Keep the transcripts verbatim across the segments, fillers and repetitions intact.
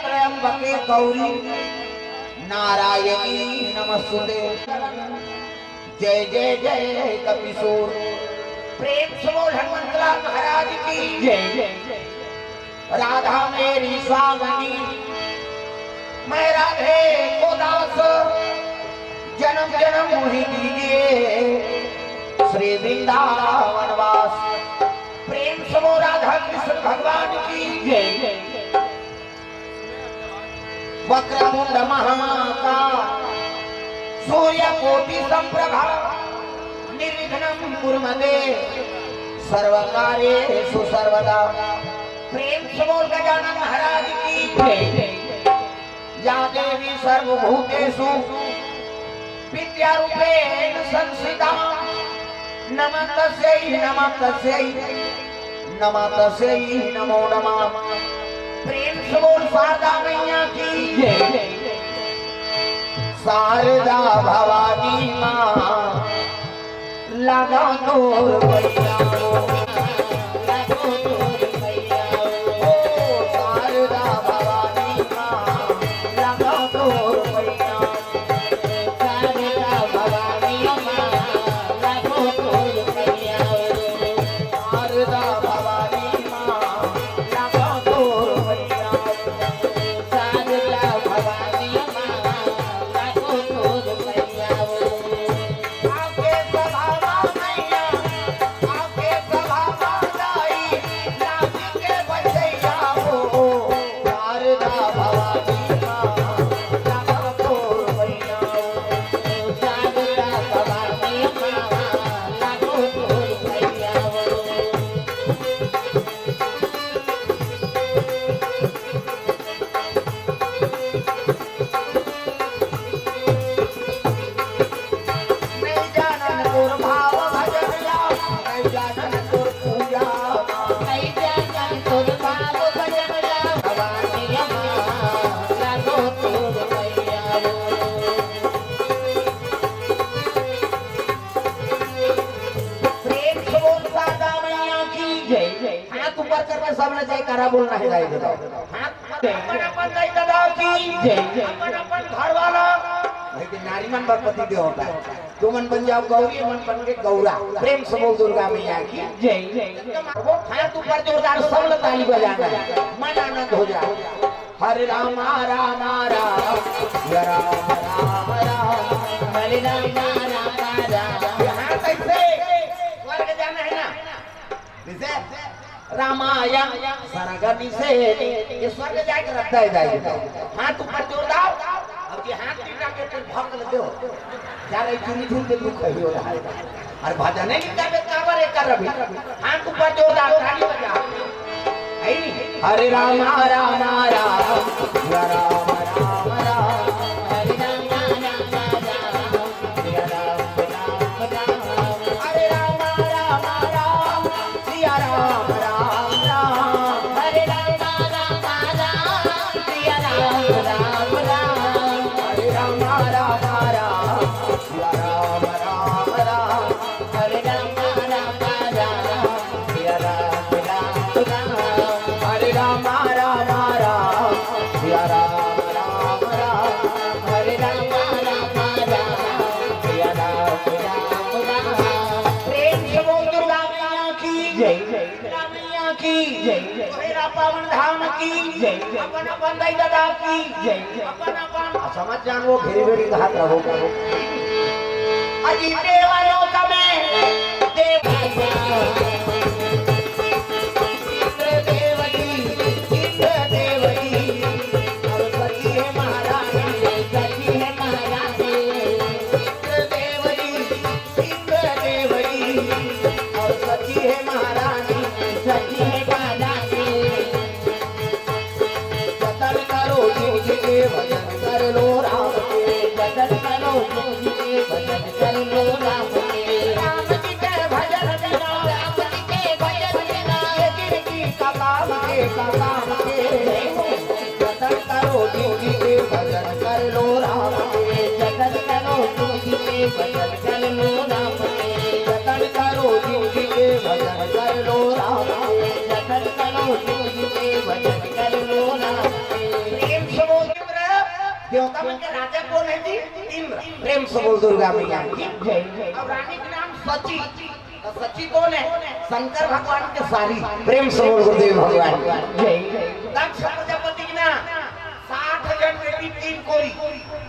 त्र्यंबके गौरी नारायणी नमस्तुते। जय जय जय कपिसूर। प्रेम से बोल हनुमंतलाल महाराज की जय। राधा मेरी सावनी, मैं राधे को दास, जन्म जन्म मोहि दीजिए श्री वृंदावन वास। प्रेम से बोल राधा कृष्ण भगवान की जय। वक्रतुंड महाकाय सूर्यकोटि संप्रभा, निर्विघ्नं कुरु मे देव सर्वकार्येषु सर्वदा। प्रेम से बोल गजानन महाराज की जय। या देवी सर्वभूतेषु विद्यारूपेण संस्थिता। नमः तस्यै, नमः तस्यै, नमः तस्यै, नमो नमः। प्रेम से बोल शारदा मैया की जय। शारदा भवानी माँ, लगा तोर पैया हो। ओ शारदा भवानी माँ, लगा तोर पैया। शारदा भवानी माँ, लगा तोर पैया। शारदा भवानी माँ, लगा तोर पैया। शारदा भवानी माँ, लगा तोर पैया। आपके सभावा मैया, आपके सभावा दाई, नाच के बजैया हो, शारदा भवानी माँ, लगा तोर पैया हो। शारदा भवानी माँ, लगा तोर पैया हो। नहीं जानन तोर भाव भजन ला, नहीं जानन तोर पूजा। नहीं जानन तोर भाव भजन ला, भवानी अम्मा, लागो तोर मैया हो। प्रेम से बोल शारदा मैया की जय। हाथ ऊपर करके सबने जयकारा बोलना है, दाई बताओ। हाथ अपन अपन दाई ददा की जय। अपन अपन घर वाला। भाई के नारी मन बर पति देव होता है। तुमन बन जाव गौरी, मन बन के गौरा। प्रेम से बोल दुर्गा मैया की जय। वो हाथ ऊपर जोरदार सबने ताली बजाना है, मन आनंद हो जाए। हरे रामा रामा राम, या राम राम राम। हरे रामा रामा राम। ये हाथ ऐसे स्वर्ग जाना है ना, जैसे रामायण सरग निषेध, ये स्वर्ग जाके रहता है जाए। हाथ ऊपर जोरदार, अब ये हाथ टीका के तुम भक्त दो, जा रही चुनी चुन के दुख है हो रहा है। और भजन नहीं करबे, काबर ये कर रही? हाथ ऊपर जोरदार ताली बजा। है नहीं? हरे रामा रामा राम, या राम राम राम। हरे रामा रामा राम, या राम राम राम। हरे रामा रामा राम, सिया राम राम राम। हरे रामा रामा राम, सिया राम राम राम। हरे रामा रामा राम, सिया राम राम राम। हरे रामा रामा राम, सिया राम राम राम। हरे रामा रामा राम, सिया राम राम राम। हरे रामा रामा राम, सिया राम राम राम। प्रेम से बोल दुर्गा मैया की जय। दुर्गा मैया की जय। शेरा पावन धाम की जय। अपन अपन दाई ददा की जय। अपन अपन समझ जान वो घेरी बेरी कहा प्रभु। अजी देवलोक में देव इंद्र देव जी, इंद्र देव जी, और सती है महारानी, सती है महारानी। इंद्र देव जी, इंद्र देव जी, और सती है महारानी, सती है महारानी। जतन करो जिनके भजन कर लो राम के। जतन करो जिनके भजन कर लो राम के। राम जी के भजन बिना, राम जी के भजन बिना, ये जिंदगी का काम के, का काम के। जतन करो जिनके भजन कर लो राम के। जतन करो जिनके भजन कर लो राम के। जतन करो जिनके भजन कर लो राम के। जतन करो जिनके भजन कर लो राम के। प्रेम राजा कोन हे जी? इंद्र। प्रेम से बोल दुर्गा मैया की। जय। अउ रानी के नाम सची। त सची कोन हे? शंकर भगवान के सारी। प्रेम से बोल गुरुदेव भगवान की। जय। दक्ष प्रजापति के ना साठ झन बेटी, तीन कोरी।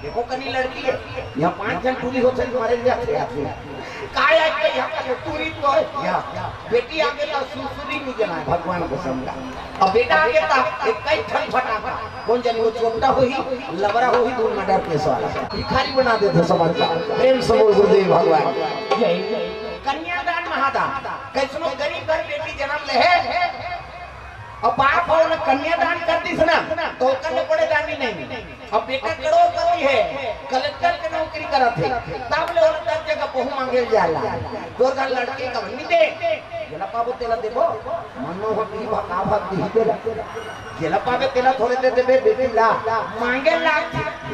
देखो कनी लड़की हे, इहाँ पाँच झन टूरी होथे, मरे जाथे आदमी। काय आय के इहाँ के टूरी तो हे? या बेटी आगे त सुरसुरी नइ जलाय भगवान के समझा। अब बेटा आगे त एक कई ठन फटाका। कोन जनी वो चोट्टा होही, लबरा होही, दूर में डर के सवाल। भिखारी बना देथे समाज ला। प्रेम से बोल गुरुदेव भगवान। जय। कन्यादान महादान। कइसनो गरीब घर बेटी जनम ले हे, अब बाप ह ओला कन्यादान कर दिस ना, त ओकर ले बड़े दानी नइ हे। अब बेटा करोड़पति हे, कलेक्टर के नौकरी करत हे, तब ले ओला दस जगह बहू मांगे ल जाला। तोर घर लड़की कब नइ दे, जेला पाबो तेला देबो, मनो हो की भका भक दिही तेला। जेला पाबे तेला थोरे दे देबे बेटी ला, मांगे ला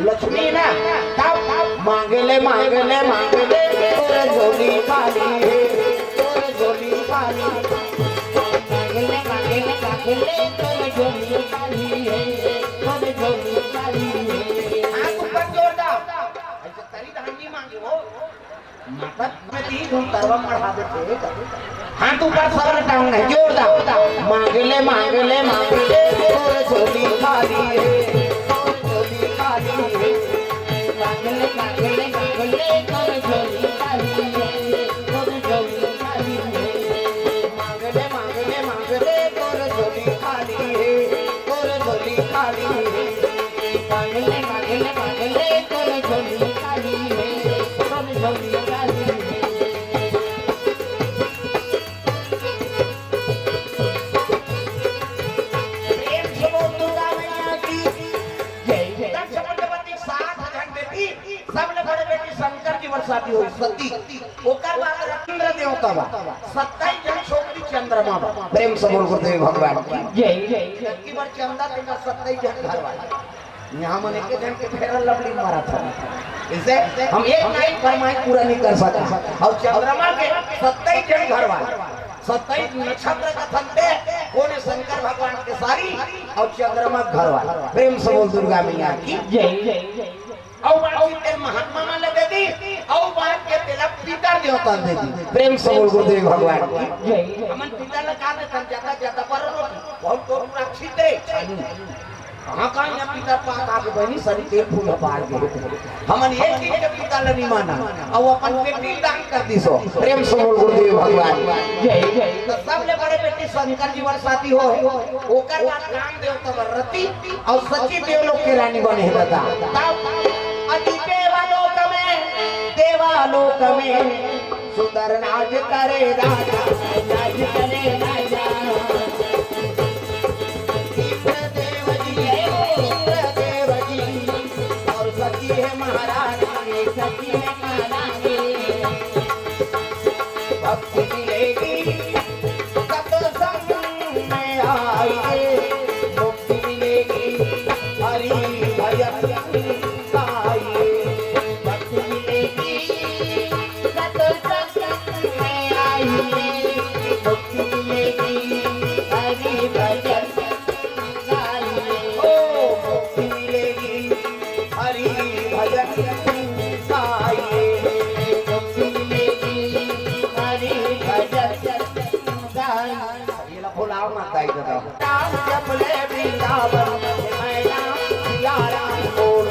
लक्ष्मी ना, तब मांगे ले, मांगे ले, मांगे ले, तोर झोली खाली हे, तोर झोली खाली। मांगे ले, मांगे ले, मांगे ले, तोर झोली खाली हे, तोर झोली खाली हे। हाथ ऊपर जोर दाव। अइसे तरी धान नइ मांगे हो। माता में तीन गुण तरवा मढ़ा देथे। हाथ ऊपर सर टांग नहीं, जोर दाव। मांगे ले, मांगे ले, मांगे ले, तोर झोली खाली हे, तोर झोली खाली हे। मांगे ले, मांगे ले, मांगे ले, तोर झोली खाली हे, तोर झोली खाली हे। मांगे ले, मांगे ले, मांगे ले, तोर झोली खाली हे, तोर झोली खाली हे। मांगे ले, मांगे ले, मांगे ले, तोर झोली खाली हे, तोर झोली खाली हे। प्रेम से बोल दुर्गा मैया की जय। दक्ष प्रजापति साठ झन बेटी, सबले बड़े बेटी शंकर जी बर शादी होइस, सती। ओकर बाद इंद्र देवता बा, सत्ताईस झन छोकरी चंद्रमा बा। प्रेम से बोल गुरुदेव भगवान की जय। जय। जबकि बर चंदा तेकर सत्ताईस झन घर वाले। इहाँ मन एक झन के Fair Lovely मारत हन। इसे हम एक night फरमाइश पूरा नइ कर सकन। अउ चंद्रमा के सत्ताईस झन घर वाले, सत्ताईस नक्षत्र कथन ते, कोन हे? शंकर भगवान के सारी अउ चंद्रमा घर वाले। प्रेम से बोल दुर्गा मैया की जय। अउ बाकी तेल महात्मा मन ला दे दी, अउ बाकी तेला पितर देवता ला दे दी। प्रेम से बोल गुरुदेव भगवान की जय। हमन पितर ला का देथन? ज्यादा, ज्यादा पर रोटी, बहुत तो पूरा छिद्रे। कहाँ, कहाँ इहाँ पितर पाक आके बहिनी सरी तेल फूल पार गे। हमन एक दिन के पितर ला नइ मानन, अउ अपन बेटी दान कर दिस हो। प्रेम से बोल गुरुदेव भगवान। जय, जय। त सबले बड़े बेटी शंकर जी बर शादी होहे, ओकर बाद कामदेव तब रति अउ सची देवलोक के रानी बने हे दादा। तब अति देवलोक में, देवलोक में सुंदर नाज करे राजा, नाज करे राजा। इंद्रदेव जी, इंद्रदेव जी, अउ सती हे महारानी, सती हे महारानी। भक्ति मिलेगी सत्संग में आइए, मुक्ति मिलेगी हरि भजन गाइए। भक्ति मिलेगी सत्संग में आइए, मुक्ति मिलेगी हरि भजन गाइए। ओ मुक्ति मिलेगी हरि भजन गाइए, मुक्ति मिलेगी हरि भजन गाइए। ये ला बोलाओ ना, दाई दादा। राम जप ले वृंदावन, मैं राम सिया राम बोल।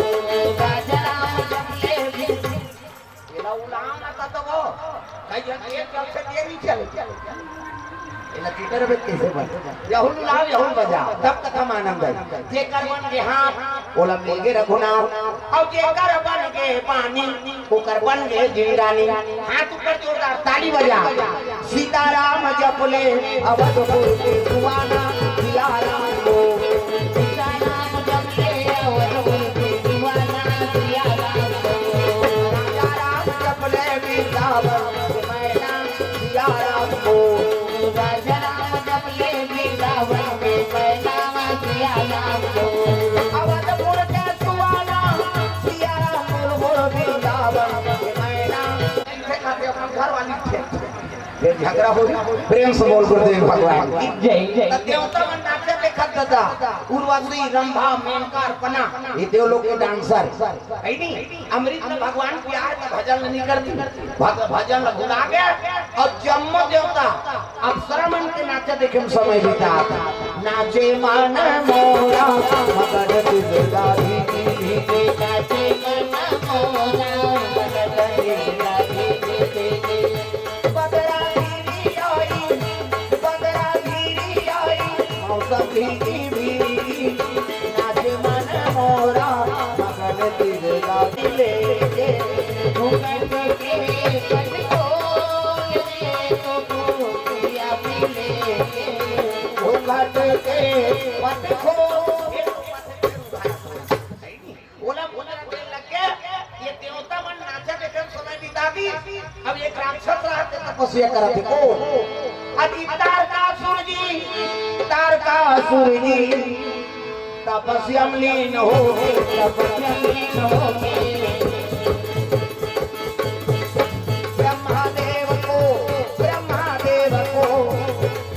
राजा राम जप ले वृंदावन। एला उलाओ ना त तो वो, कई जन एक जल से ये नहीं चले। एला चीटर बे कैसे बन? यहुल उलाओ, यहुल बजाओ, तब कथा मानम दाई। जेकर बन गे हाथ, ओला मिल गे रघुनाथ। अउ जेकर बन गे पानी, ओकर बन गे जिंदगानी। हाथ ऊपर जोरदार ताली बजा। सीताराम जप ले अवधपुर के सुहाना, सिया राम को। सीताराम जप ले अवधपुर के सुहाना, सिया राम को। राजा राम जप ले वृंदावन के मैना, सिया राम को। राजा राम जप ले वृंदावन के मैना, सिया राम को। अवधपुर के सुहाना, सिया राम को, वृंदावन के मैना। इनके खाते अपन घर वाली थे। ये झगड़ा हो रही, प्रेम से बोल गुरुदेव भगवान की जय, जय। त देवता मन नाचे देखत तथा उर्वशी, रंभा, मेनका, अर्पणा, ये देव लोग के डांसर है नी। अमृत में भगवान प्यार का भजन नहीं करती, भग-, भजन ला भुला के और जम्मो देवता अप्सरा मन के नाचे देखे में समय बिता। नाचे मन मोरा मगन चित राधिनी, नाचे मन मोरा मगन चित राधिनी। बदरा घिरी आई, बदरा घिरी आई, मौसम भीगी भीगी, नाच मन मोरा मगन तिरगा लेके। घूंघट के पट खोल के तो गोपिया भी लेके। घूंघट के पट खोल। ओला बोला तेन लग के, ये देवता मन नाचा देखे समय बिता दी। अब एक राक्षस रहते तपस्या करत हे। कौन? अभी तारकासुर जी, तारकासुर जी तपस्या में लीन हो गए, तपस्या में लीन हो गए। ब्रह्मा देव को, ब्रह्मा देव को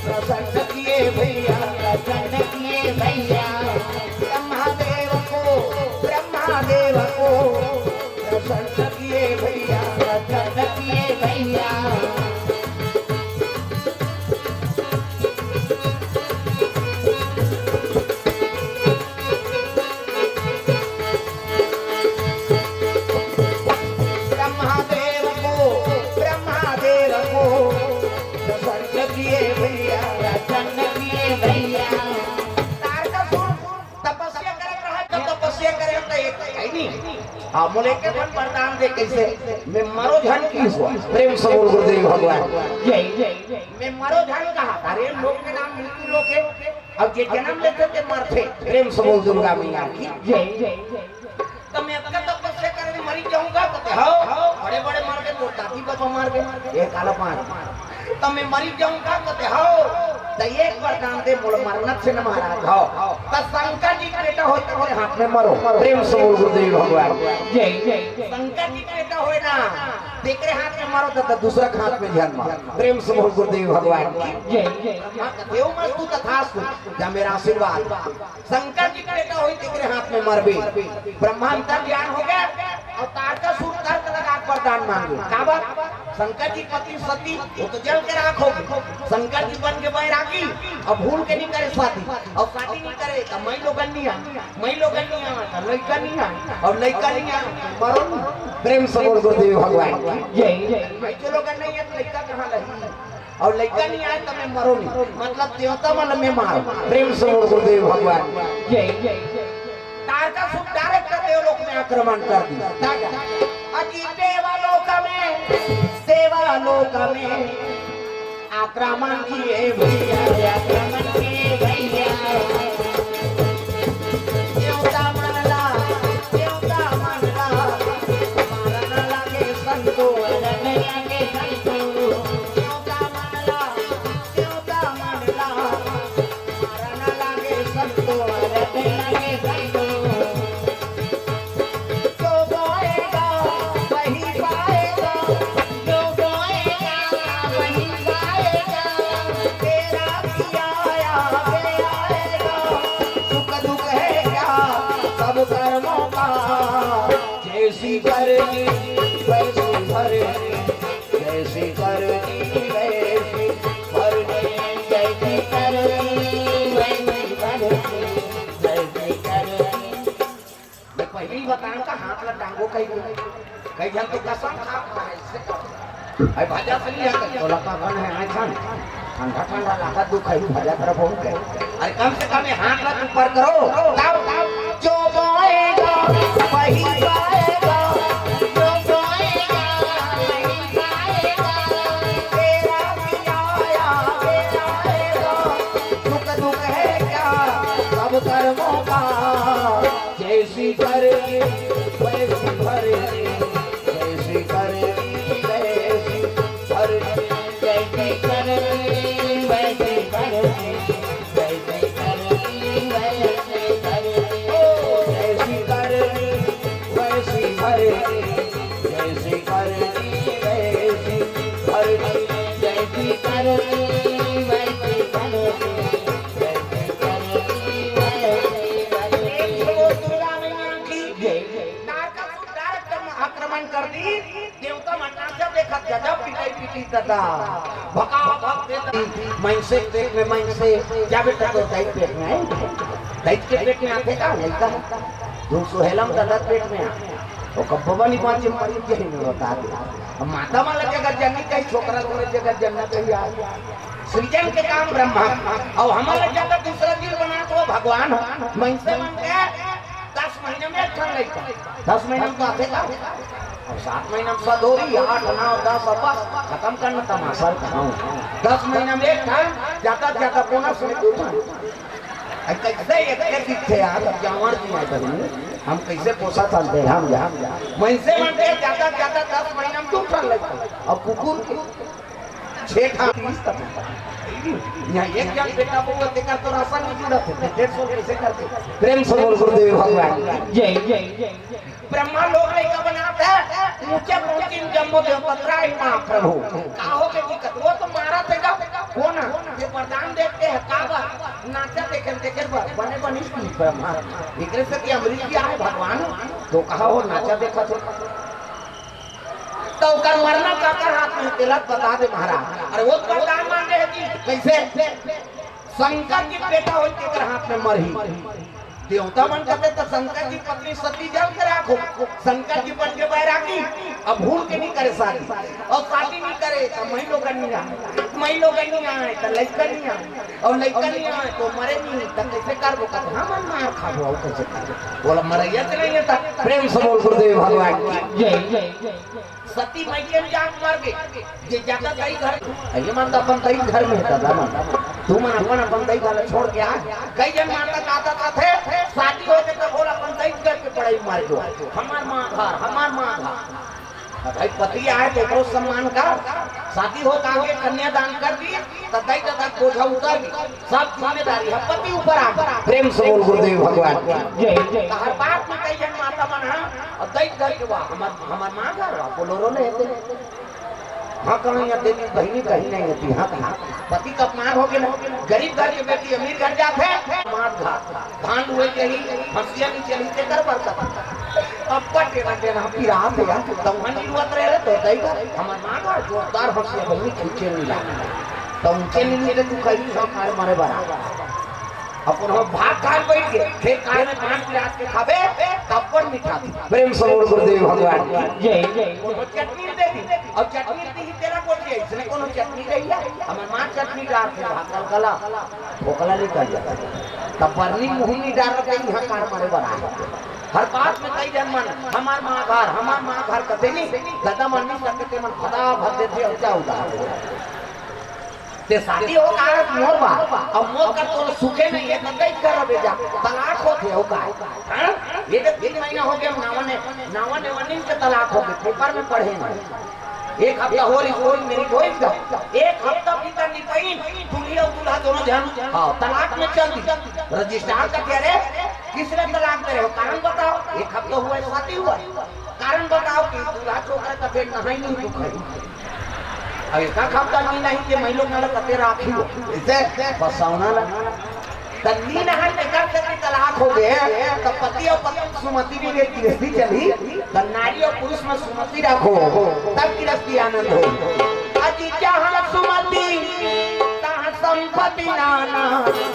प्रसन्न किए भैया, प्रसन्न किए भैया। ब्रह्मा देव को, ब्रह्मा देव को प्रसन्न किए भैया, प्रसन्न किए भैया। ब्रह्मा देव को, ब्रह्मा देव को प्रसन्न किए भैया, प्रसन्न किए भैया। तारकासुर तपस्या करत रहा, जब तपस्या करे त एक है नहीं। हाँ, मोले के मन वरदान दे कैसे? मैं मरो झन कहिस। प्रेम से बोल गुरुदेव भगवान। जय, जय, जय। मैं मरो झन कहा, अरे लोग के नाम मृत्यु लोक है। अब जे जन्म लेथे ते मरथे। प्रेम से बोल दुर्गा मैया की। जय, जय, जय। तो मैं अतका तपस्या करे मरी जाहूं का? कहते, "हव, बड़े-बड़े मर गे, तोर दादी बाबा मर गे, ये काला पान।" तो मैं मरी जाहूं का? कहते, "हव, तो एक वरदान दे, मोला मरना से न महाराज, हव।" तो शंकर जी के बेटा होय तेकरे हाथ में मरो। प्रेम से बोल गुरुदेव भगवान। जय, जय, जय। शंकर जी के बेटा होय ना, तेकरे हाथ में मरो, तो, तो दूसरा के हाथ में झन मारो। प्रेम से बोल गुरुदेव भगवान की। जय, जय, जय। हाँ, कहते, "ओम अस्तु तथास्तु, जा मेरा आशीर्वाद।" शंकर जी के बेटा होई, तेकरे हाथ में मरबे। ब्रह्मा अंतर्ध्यान हो गया, अउ तारकासुर तर्क लगा के वरदान मांगे। का बात? शंकर जी पत्नी सती, वो तो जल के राख हो गई। शंकर जी बन के बैरागी, अब भूल के नहीं करे शादी, अउ शादी नहीं करे तो मई लोगन नहीं आ, मई लोगन नहीं आ तो लइका नहीं आ, अउ लइका नहीं आ तो मरो नहीं। प्रेम से बोल गुरुदेव भगवान की। जय, जय। मई जो लोगन नहीं है तो लइका कहाँ लही? अउ लइका नहीं आए त मैं मरो नहीं, मतलब देवता मन मैं मारो। प्रेम से बोल गुरुदेव भगवान। जय, जय, जय। तारकासुर direct देवलोक में आक्रमण कर दी। तारका, अजी देवलोक में, देवलोक में आक्रमण किए भैया, आक्रमण किए भैया। देवता मन ला, देवता मन ला मारन लागे संतो, मारन लागे संतो। देवता मन ला, देवता मन ला मारन लागे संतो, मारन लागे संतो। जो बोएगा, वही पाएगा। जो बोएगा, वही पाएगा। तेरा भी आया, भी आएगा। सुख दुख है क्या, सब कर्मों का। जैसी करनी, वैसी भरनी। जैसी करनी, वैसी भरनी। जैसी करनी, वैसी भरनी। जैसी करनी। मैं पहले ही बताऊं का हाथ ला टांगो कहीं को। कहीं हम तो कसम खा पाए इससे। अरे भजा से नहीं आता, तोला का कौन है, आए खान? ठंडा ठंडा लागा तू खाई भजा कर बहुत है। अरे कम से कम ये हाथ ला ऊपर करो, तब जो बोएगा, वही पाएगा। जो बोएगा, वही पाएगा। तेरा भी आया, मेरा आएगा। दुख दुख है क्या, सब कर्मों का। जैसी करनी वैसी भरनी, जैसी करनी वैसी भरनी। जैसी करनी वैसी भरनी, जैसी करनी वैसी भरनी। ओ, जैसी करनी वैसी भरनी, जैसी करनी वैसी भरनी। जैसी करनी वैसी भरनी। कर दी, देवता मन नाचा देखत, गजब पिटाई पीटी दादा। भका भक देता। मइनसे पेट में मइनसे, क्या बेटा तो दाई पेट में आए? दाई के पेट में आथे का? लइका है। दू सौ हेलम दादा पेट में आ। वो कब्बो बनी पाँच मरी जही में बता दे। अब माता मन ला जगत जननी कही, छोकरा तोरे जगत जनना कही यार। सृजन के काम ब्रह्मा, अउ हमर ला जगत दूसरा जीव बना तो भगवान हो। मइनसे मन के दस महीना में एक ठन लइका। दस महीना में तो आथे का? अब सात महीना में सदोरी, आठ, नौ, दस, अब बस, खतम करना तमाशा कहाऊँ। दस महीना में एक ठन, ज्यादा से ज्यादा बोनस में दू ठन। अब कैसे एक, एक दिखे यार, अब जांवर जी आए बहिनी, हम कैसे पोसा सकते हैं, हम यहाँ, वैसे मन के ज्यादा से ज्यादा दस महीना में दू ठन लइका। अब कुकुर के छह ठाम तीस तक। यहाँ एक जन बेटा बउआ तेकर तो राशन नहीं जुड़त है, डेढ़ सौ कैसे करके? प्रेम से बोल गुरुदेव भगवान की। जय, जय, जय, जय। ब्रह्मा लोग लइका बनात है, ऊंचे पहुंची जम्बो देव पतरा ही महाप्रभु। का हो के दिक्कत? वो तो मारा थे का? कौन है? ये वरदान देते हैं, का बा? नाचा देखे, देखे बा, बने बनिस की ब्रह्मा। एकरे से कि अमृत दिया है भगवान, तो कहा हो नाचा देखा थे। तो ओकर मरना काकर हाथ में तेला बता दे महाराज। अरे वो तो वरदान मांगे है जी। कैसे? शंकर जी बेटा हो तेकर हाथ में मरही। देवता मन कहते तो शंकर जी पत्नी सती जल के राखो, शंकर जी बन के बैरागी। अब भूल के नहीं करे शादी, और शादी नहीं करे तो मई लोग नहीं आए, मई लोग नहीं आए तो लड़का नहीं आए, और लड़का नहीं आए तो मरे नहीं, तो कैसे करबो? कहते हम मार खाबो, और कैसे करबो? बोला मरैया से नहीं है तो प्रेम से बोल गुरुदेव भगवान की जय। सती मई के जान मर गई। जे जाता दाई घर, ये मन तो अपन दाई घर में है दादा मन। तू मन अपन, अपन दाई वाला छोड़ के आ। कई जन माता कहत थे, शादी हो के तो बोला अपन दाई घर के पढ़ाई मार दो। हमार माँ घर, हमार माँ घर। अब भाई पति आए तो एकरो सम्मान कर। शादी हो तो आगे कन्यादान कर दी, तो दाई दादा बोझा उतर दी। सब जिम्मेदारी है पति ऊपर आ। प्रेम से बोल गुरुदेव भगवान की जय। हर बात में कई जन माता मन है, और दाई घर के बा, हमार, हमार माँ घर बा, बोलो रो ले। हाँ, कहाँ यहाँ देवी बहिनी कहीं नहीं होती। हाँ, कहाँ? पति का अपमान हो गया ना। गरीब घर के बेटी अमीर घर जाते, मार घात, धान हुए के ही, हंसिया नहीं चली, तेकर बरकत। अब पर देना देना, पिरात है, तो वहाँ नहीं हुआ रहे, तो दई का, हमार माँ का जोरदार हंसिया बहिनी खींचे नहीं ला। तो उनके लिए मेरे तू कहीं सब मारे मरे बना। अपन हम भात खाए बैठ गए, फिर खाए में पान पिलास के खाबे, तब पर मीठा दी। प्रेम से बोल गुरुदेव भगवान की जय। कोनो चटनी दे दी, और चटनी दी ही तेरा बोल दिया, इसने कोनो चटनी दे दिया, हमार माँ चटनी डाल के भात कल गला, ठोकला नहीं कर जाता। तब बरनी मुँह नहीं डाल के यहाँ कार मारे बना है। हर बात में कई जन मन, हमार माँ घर, हमार माँ घर कते नहीं, दादा मन नहीं सकते मन फटाफट देते और क्या उधार हो। ते शादी हो का मोर बा, अब मोर का तो सुखे नहीं है, तो कई कर बे जा, तलाक होथे हो का? हाँ? ये तो तीन महीना हो गया, नावा ने, नावा ने वनिन के तलाक हो गए, पेपर में पढ़े नहीं। एक हफ्ता हो रही, कोई मेरी कोई का, एक हफ्ता भीतर नहीं पाई, दूल्ही और दूल्हा दोनों जन, हाँ, तलाक में चल दी। रजिस्ट्रार का कह रहे, किसने तलाक दे रहे हो, कारण बताओ। एक हफ्ता हुआ है, शादी हुआ है, कारण बताओ कि दूल्हा छोकरा का पेट नहाई नहीं दुख है। अब एक हफ्ता नहीं नहीं के मैं लोग मतलब कते राखी हो। इसे बसावना ना। त नीन हर एकर से भी तलाक हो गए, त पति और पत्नी सुमति भी वे गृहस्थी चली, त नारी और पुरुष में सुमति रखो, तब गृहस्थी आनंद हो। अति जहाँ सुमति, तहाँ संपत्ति नाना।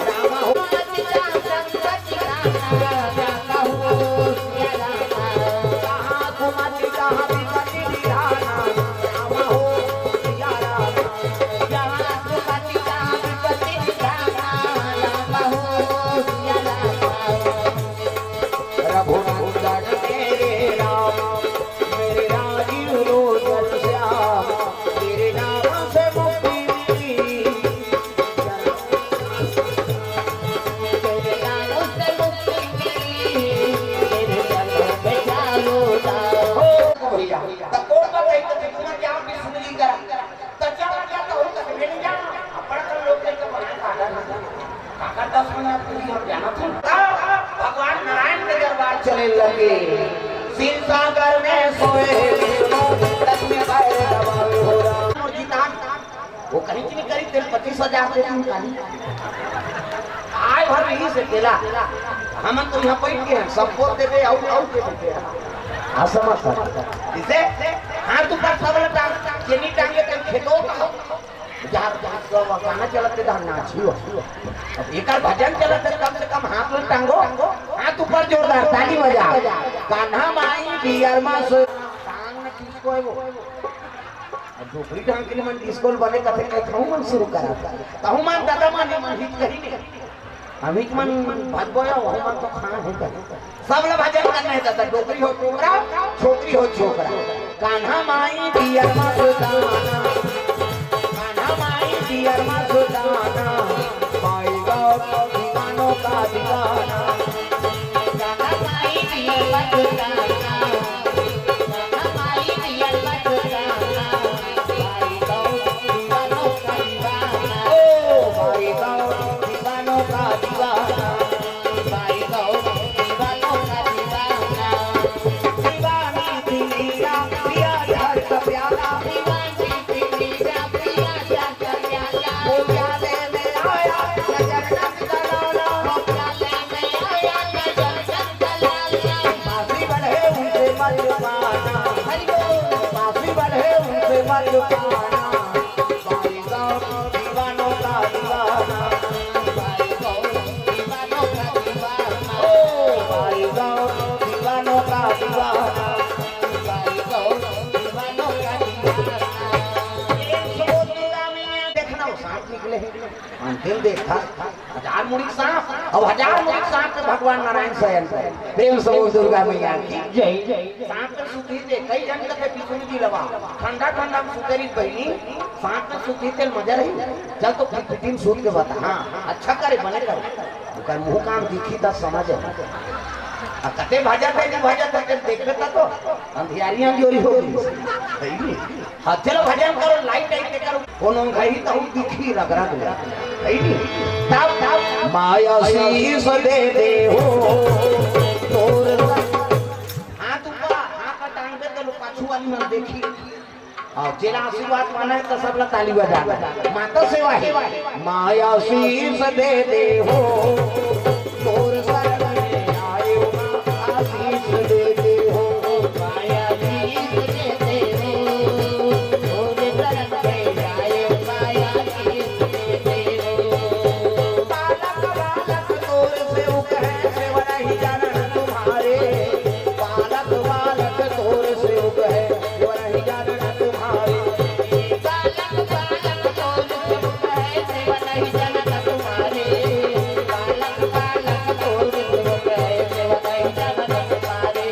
राम हो। अति जहाँ संपत्ति नाना, राम हो। जहाँ सुमति, तहाँ विपत्ति निधाना, राम हो। जहाँ सुमति, तहाँ विपत्ति निधाना, राम हो। रघुनंदन मेरे राम, मेरे राजीव लोचन श्याम, तेरे नाम से मुक्ति मिली। तेरे नाम से मुक्ति मिली, तेरे चरणों में जालो दाम। हो भैया, त कोन बताई त तुमन जाओ विष्णु जी करा। त चला जाता हूँ, त भेड़ जा, अपन लोग के तो बना काटा ना। काका दस मिनट पूरी हम जाना था। तब भगवान नारायण के दरबार चले लगे। क्षीर सागर में सोए विष्णु, लक्ष्मी बैर दबावे हो राम। और गीता, वो कहीं की नहीं करी, तेरे पच्चीस हजार से तुम खाली। आए भर नहीं से केला। हम तो यहाँ बैठ के हैं, सब बोल देते, आउ, आउ के देते हैं। असमर्थ है। इसे हाथ ऊपर सबला टांग, जेनी टांगे तेन खेतो का। जहाँ, जहाँ गाना चलत हे, तहाँ नाचियो। अब एकर भजन चलत हे, कम से कम हाथ ला टांगो, हाथ ऊपर जोरदार ताली बजा। कान्हा माई बियर मा सो-, टांग न किसको है वो? अब डोकरी ढांग के मन डिस्को बने कथे, कहे, "तहु मन शुरू करा।" तहु मन दादा मन, मन हित कहीं नहीं। अमित मन भगबो या, वहु मन तो खाना है का? सब ला भजन करना है दादा, डोकरी हो डोकरा, छोकरी हो छोकरा। कान्हा माई बियर मा सुताना, कान्हा माई बियर मा सुताना, पाई गौर दीवानों का दीवाना। कान्हा माई बियर मा सुताना, कान्हा माई बियर मा सुताना, पाई गौर दीवानों का दीवाना। ओ पाई गौर दीवानों का दीवाना। दीवानों का दीवाना। ओ भाई गौर दीवानों का दीवाना। भाई गौर दीवानों का दीवाना। एक सबो दुर्गा मैया देखना, वो सांप निकले हैं। अंतिम देखा, हजार मुड़ी सांप, अब हजार मुड़ी सांप में भगवान नारायण शयन करे। प्रेम से बोल दुर्गा मैया की जय। सांप के सुधी दे, कई जन कथे बिसुन जी लवा, ठंडा ठंडा में सुतरी बहिनी, सांप के सुधी तेल मजा रही। चल तो फिर फिटिंग सूत के बता। हाँ, अच्छा करे, बने करे। ओकर मुंह काम दिखी त समझ आ। आ कते भजत हे, नहीं भजत हे, देखबे त तो अंधियारियां जोरी हो गई। सही नहीं? हाँ, चलो भजन करो, लाइट टाइट के करो। कोनो घड़ी तो दिखी रग रग ले। सही नहीं? तब, तब माया शीश दे दे हो, तोर हाथ ऊपर, हाथ टांग पे तो पाछू वाली मन देखी। अउ जेला आशीर्वाद पाना हे, त सबला ताली बजाना हे। माता सेवा हे। माया शीश दे दे हो, तोर शरण में आए हो, आशीष दे दे हो। माया शीश दे दे हो, तोर शरण में आए हो, माया शीश दे दे हो। बालक बालक तोर सेवक है, सेवा नहीं जानन तुम्हारे। बालक बालक तोर सेवक है, सेवा नहीं जानन तुम्हारे। बालक बालक तोर सेवक है, सेवा नहीं जानन तुम्हारे। बालक बालक तोर सेवक है, सेवा नहीं जानन तुम्हारे।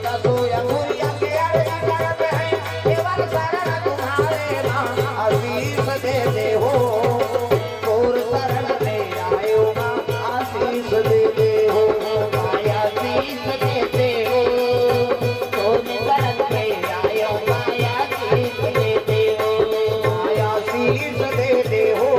दसों अंगुरिया के अर्घ करत है, केवल शरण तुम्हारे माँ आशीष दे दे हो। तोर शरण में आयो माँ आशीष दे दे हो। माया आशीष दे दे हो। तोर शरण में आयो माँ आशीष दे दे हो। माया आशीष दे दे हो।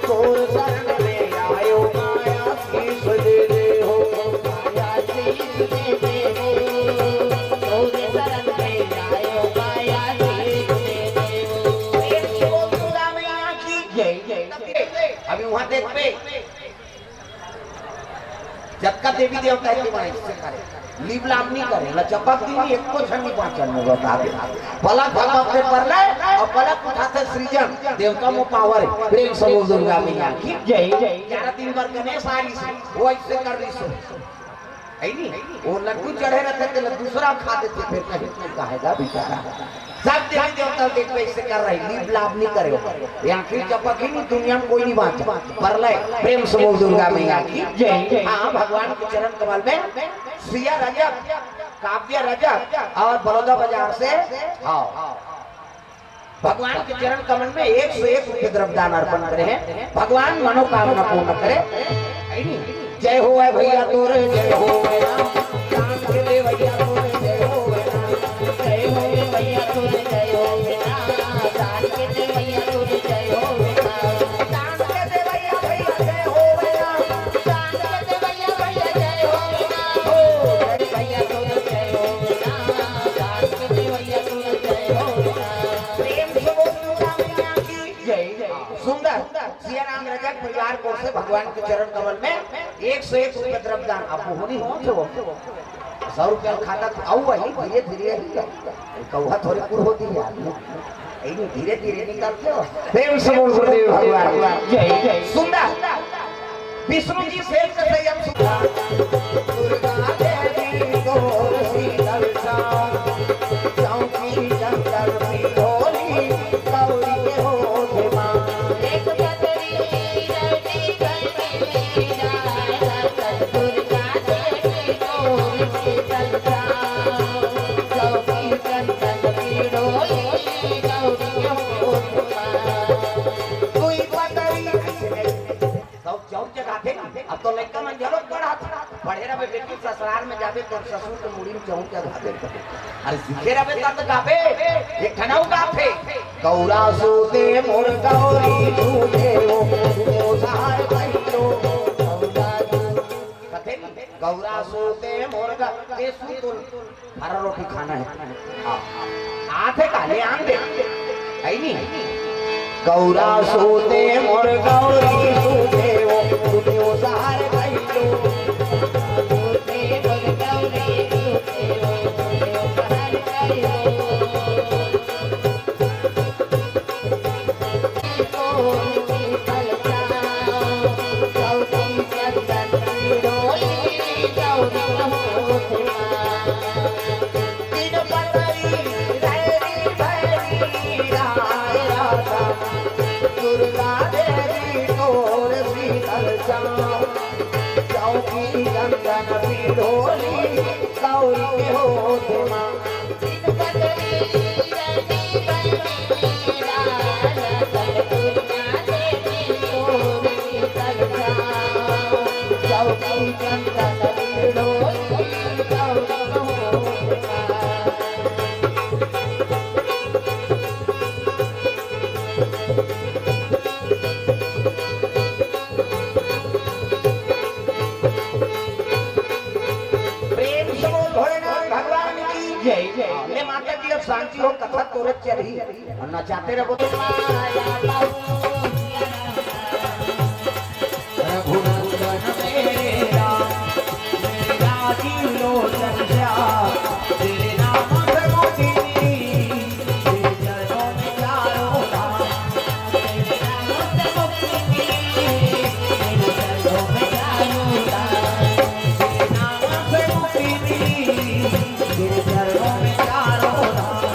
तोर शरण में आयो माँ आशीष दे दे हो। माया आशीष दे दे हो। तोर शरण में आयो माँ आशीष दे दे हो। प्रेम से बोल दुर्गा मैया की जय। अभी वहाँ देखबे, जतका देवी देवता हे, तेमन अइसे करे, लीप लाप नहीं करे, लचपक दिन एको झन नहीं बाँचन में बता दे। पलक झपक के परलय अउ पलक उठाथे सृजन, देवता में पावर हे। प्रेम से बोल दुर्गा मैया की जय। ग्यारह दिन बर गणेश आ रहिस हे, वो अइसे कर रहिस हे। है नी? वो लड्डू चढ़े रहथे, तेला दूसरा खा देथे, फिर कहीं नहीं कहेगा बेचारा। सब देवी देवता देख के ऐसे कर रहे, लीप लाप नहीं करे हो। ये आखिरी चपक ही नहीं, दुनिया में कोई नहीं बाँचा। परलय, प्रेम से बोल दुर्गा मैया की जय। हाँ, भगवान के चरण कमल में सिया रजक, काव्य रजक अउ बलौदा बाजार से, हाँ। भगवान के चरण कमल में एक सौ एक रुपये द्रव्य दान अर्पण करे हे। भगवान मनोकामना पूर्ण करे। है नी? जय होवय भैया तोर, जय होवय राम। दान के दे भैया तोर, जय होवय राम। जय होवय भैया तोर, जय होवय राम। दान के दे भैया तोर, जय होवय राम। दान के दे भैया, भैया, जय होवय राम। दान के दे भैया, भैया, जय होवय राम। हो, जय भैया तोर, जय होवय राम। दान के दे भैया तोर, जय होवय राम। प्रेम से बोल दुर्गा मैया की जय। सुंदर सिया राम रजक परिवार को से भगवान के चरण कमल में एक सौ एक रुपया द्रव्यदान, अब वो नहीं होत हे वो। सौ रुपया खाता था, अउ वही धीरे-धीरे ही है। कौहा थोड़े कुर होती है यार। यही धीरे-धीरे निकलते हो। प्रेम से बोल गुरुदेव भगवान। जय, जय। सुंदर। विष्णु जी शेष कसे यम सुंदर। दुर्गा देवी तोर शीतल छाँव। चौकी चंदन पिठोली गौरी के होत माँ। एक पतरी चौक जगाथे ना, अब तो लइका मन घलो पढ़त। पढ़े रहबे बेटी, ससुराल में जाबे, तोर ससुर के मुड़ी में चौक जगा दे। अरे सीखे रहबे तब तो गाबे, एक ठन अउ गाथे। गौरा सूते मोर गौरी सूते ओ, ओ सहाय कहियो। कथे नी, गौरा सूते मोर ग-, ते सूत, फरा रोटी खाना है। हाँ। आथे का ले आन दे। है नी? गौरा सूते मोर गौरी सूते ओ, सूते ओ सहाय कहियो। दुर्गा देवी तोर शीतल छाँव, चौकी चंदन पिठोली गौरी के होत माँ। प्रेम से बोल भोलेनाथ भगवान की जय। ले माता जी, अब शांति हो, कथा तोरे चलही। और नचाते रहो तो। रघुनंदन मेरे राम, मेरे राजीव लोचन श्याम, तेरे नाम से मोती मिली, तेरे चरणों में चारों धाम, तेरे नाम से मुक्ति मिली, तेरे चरणों में चारों धाम, तेरे नाम से मुक्ति मिली, तेरे चरणों में चारों धाम।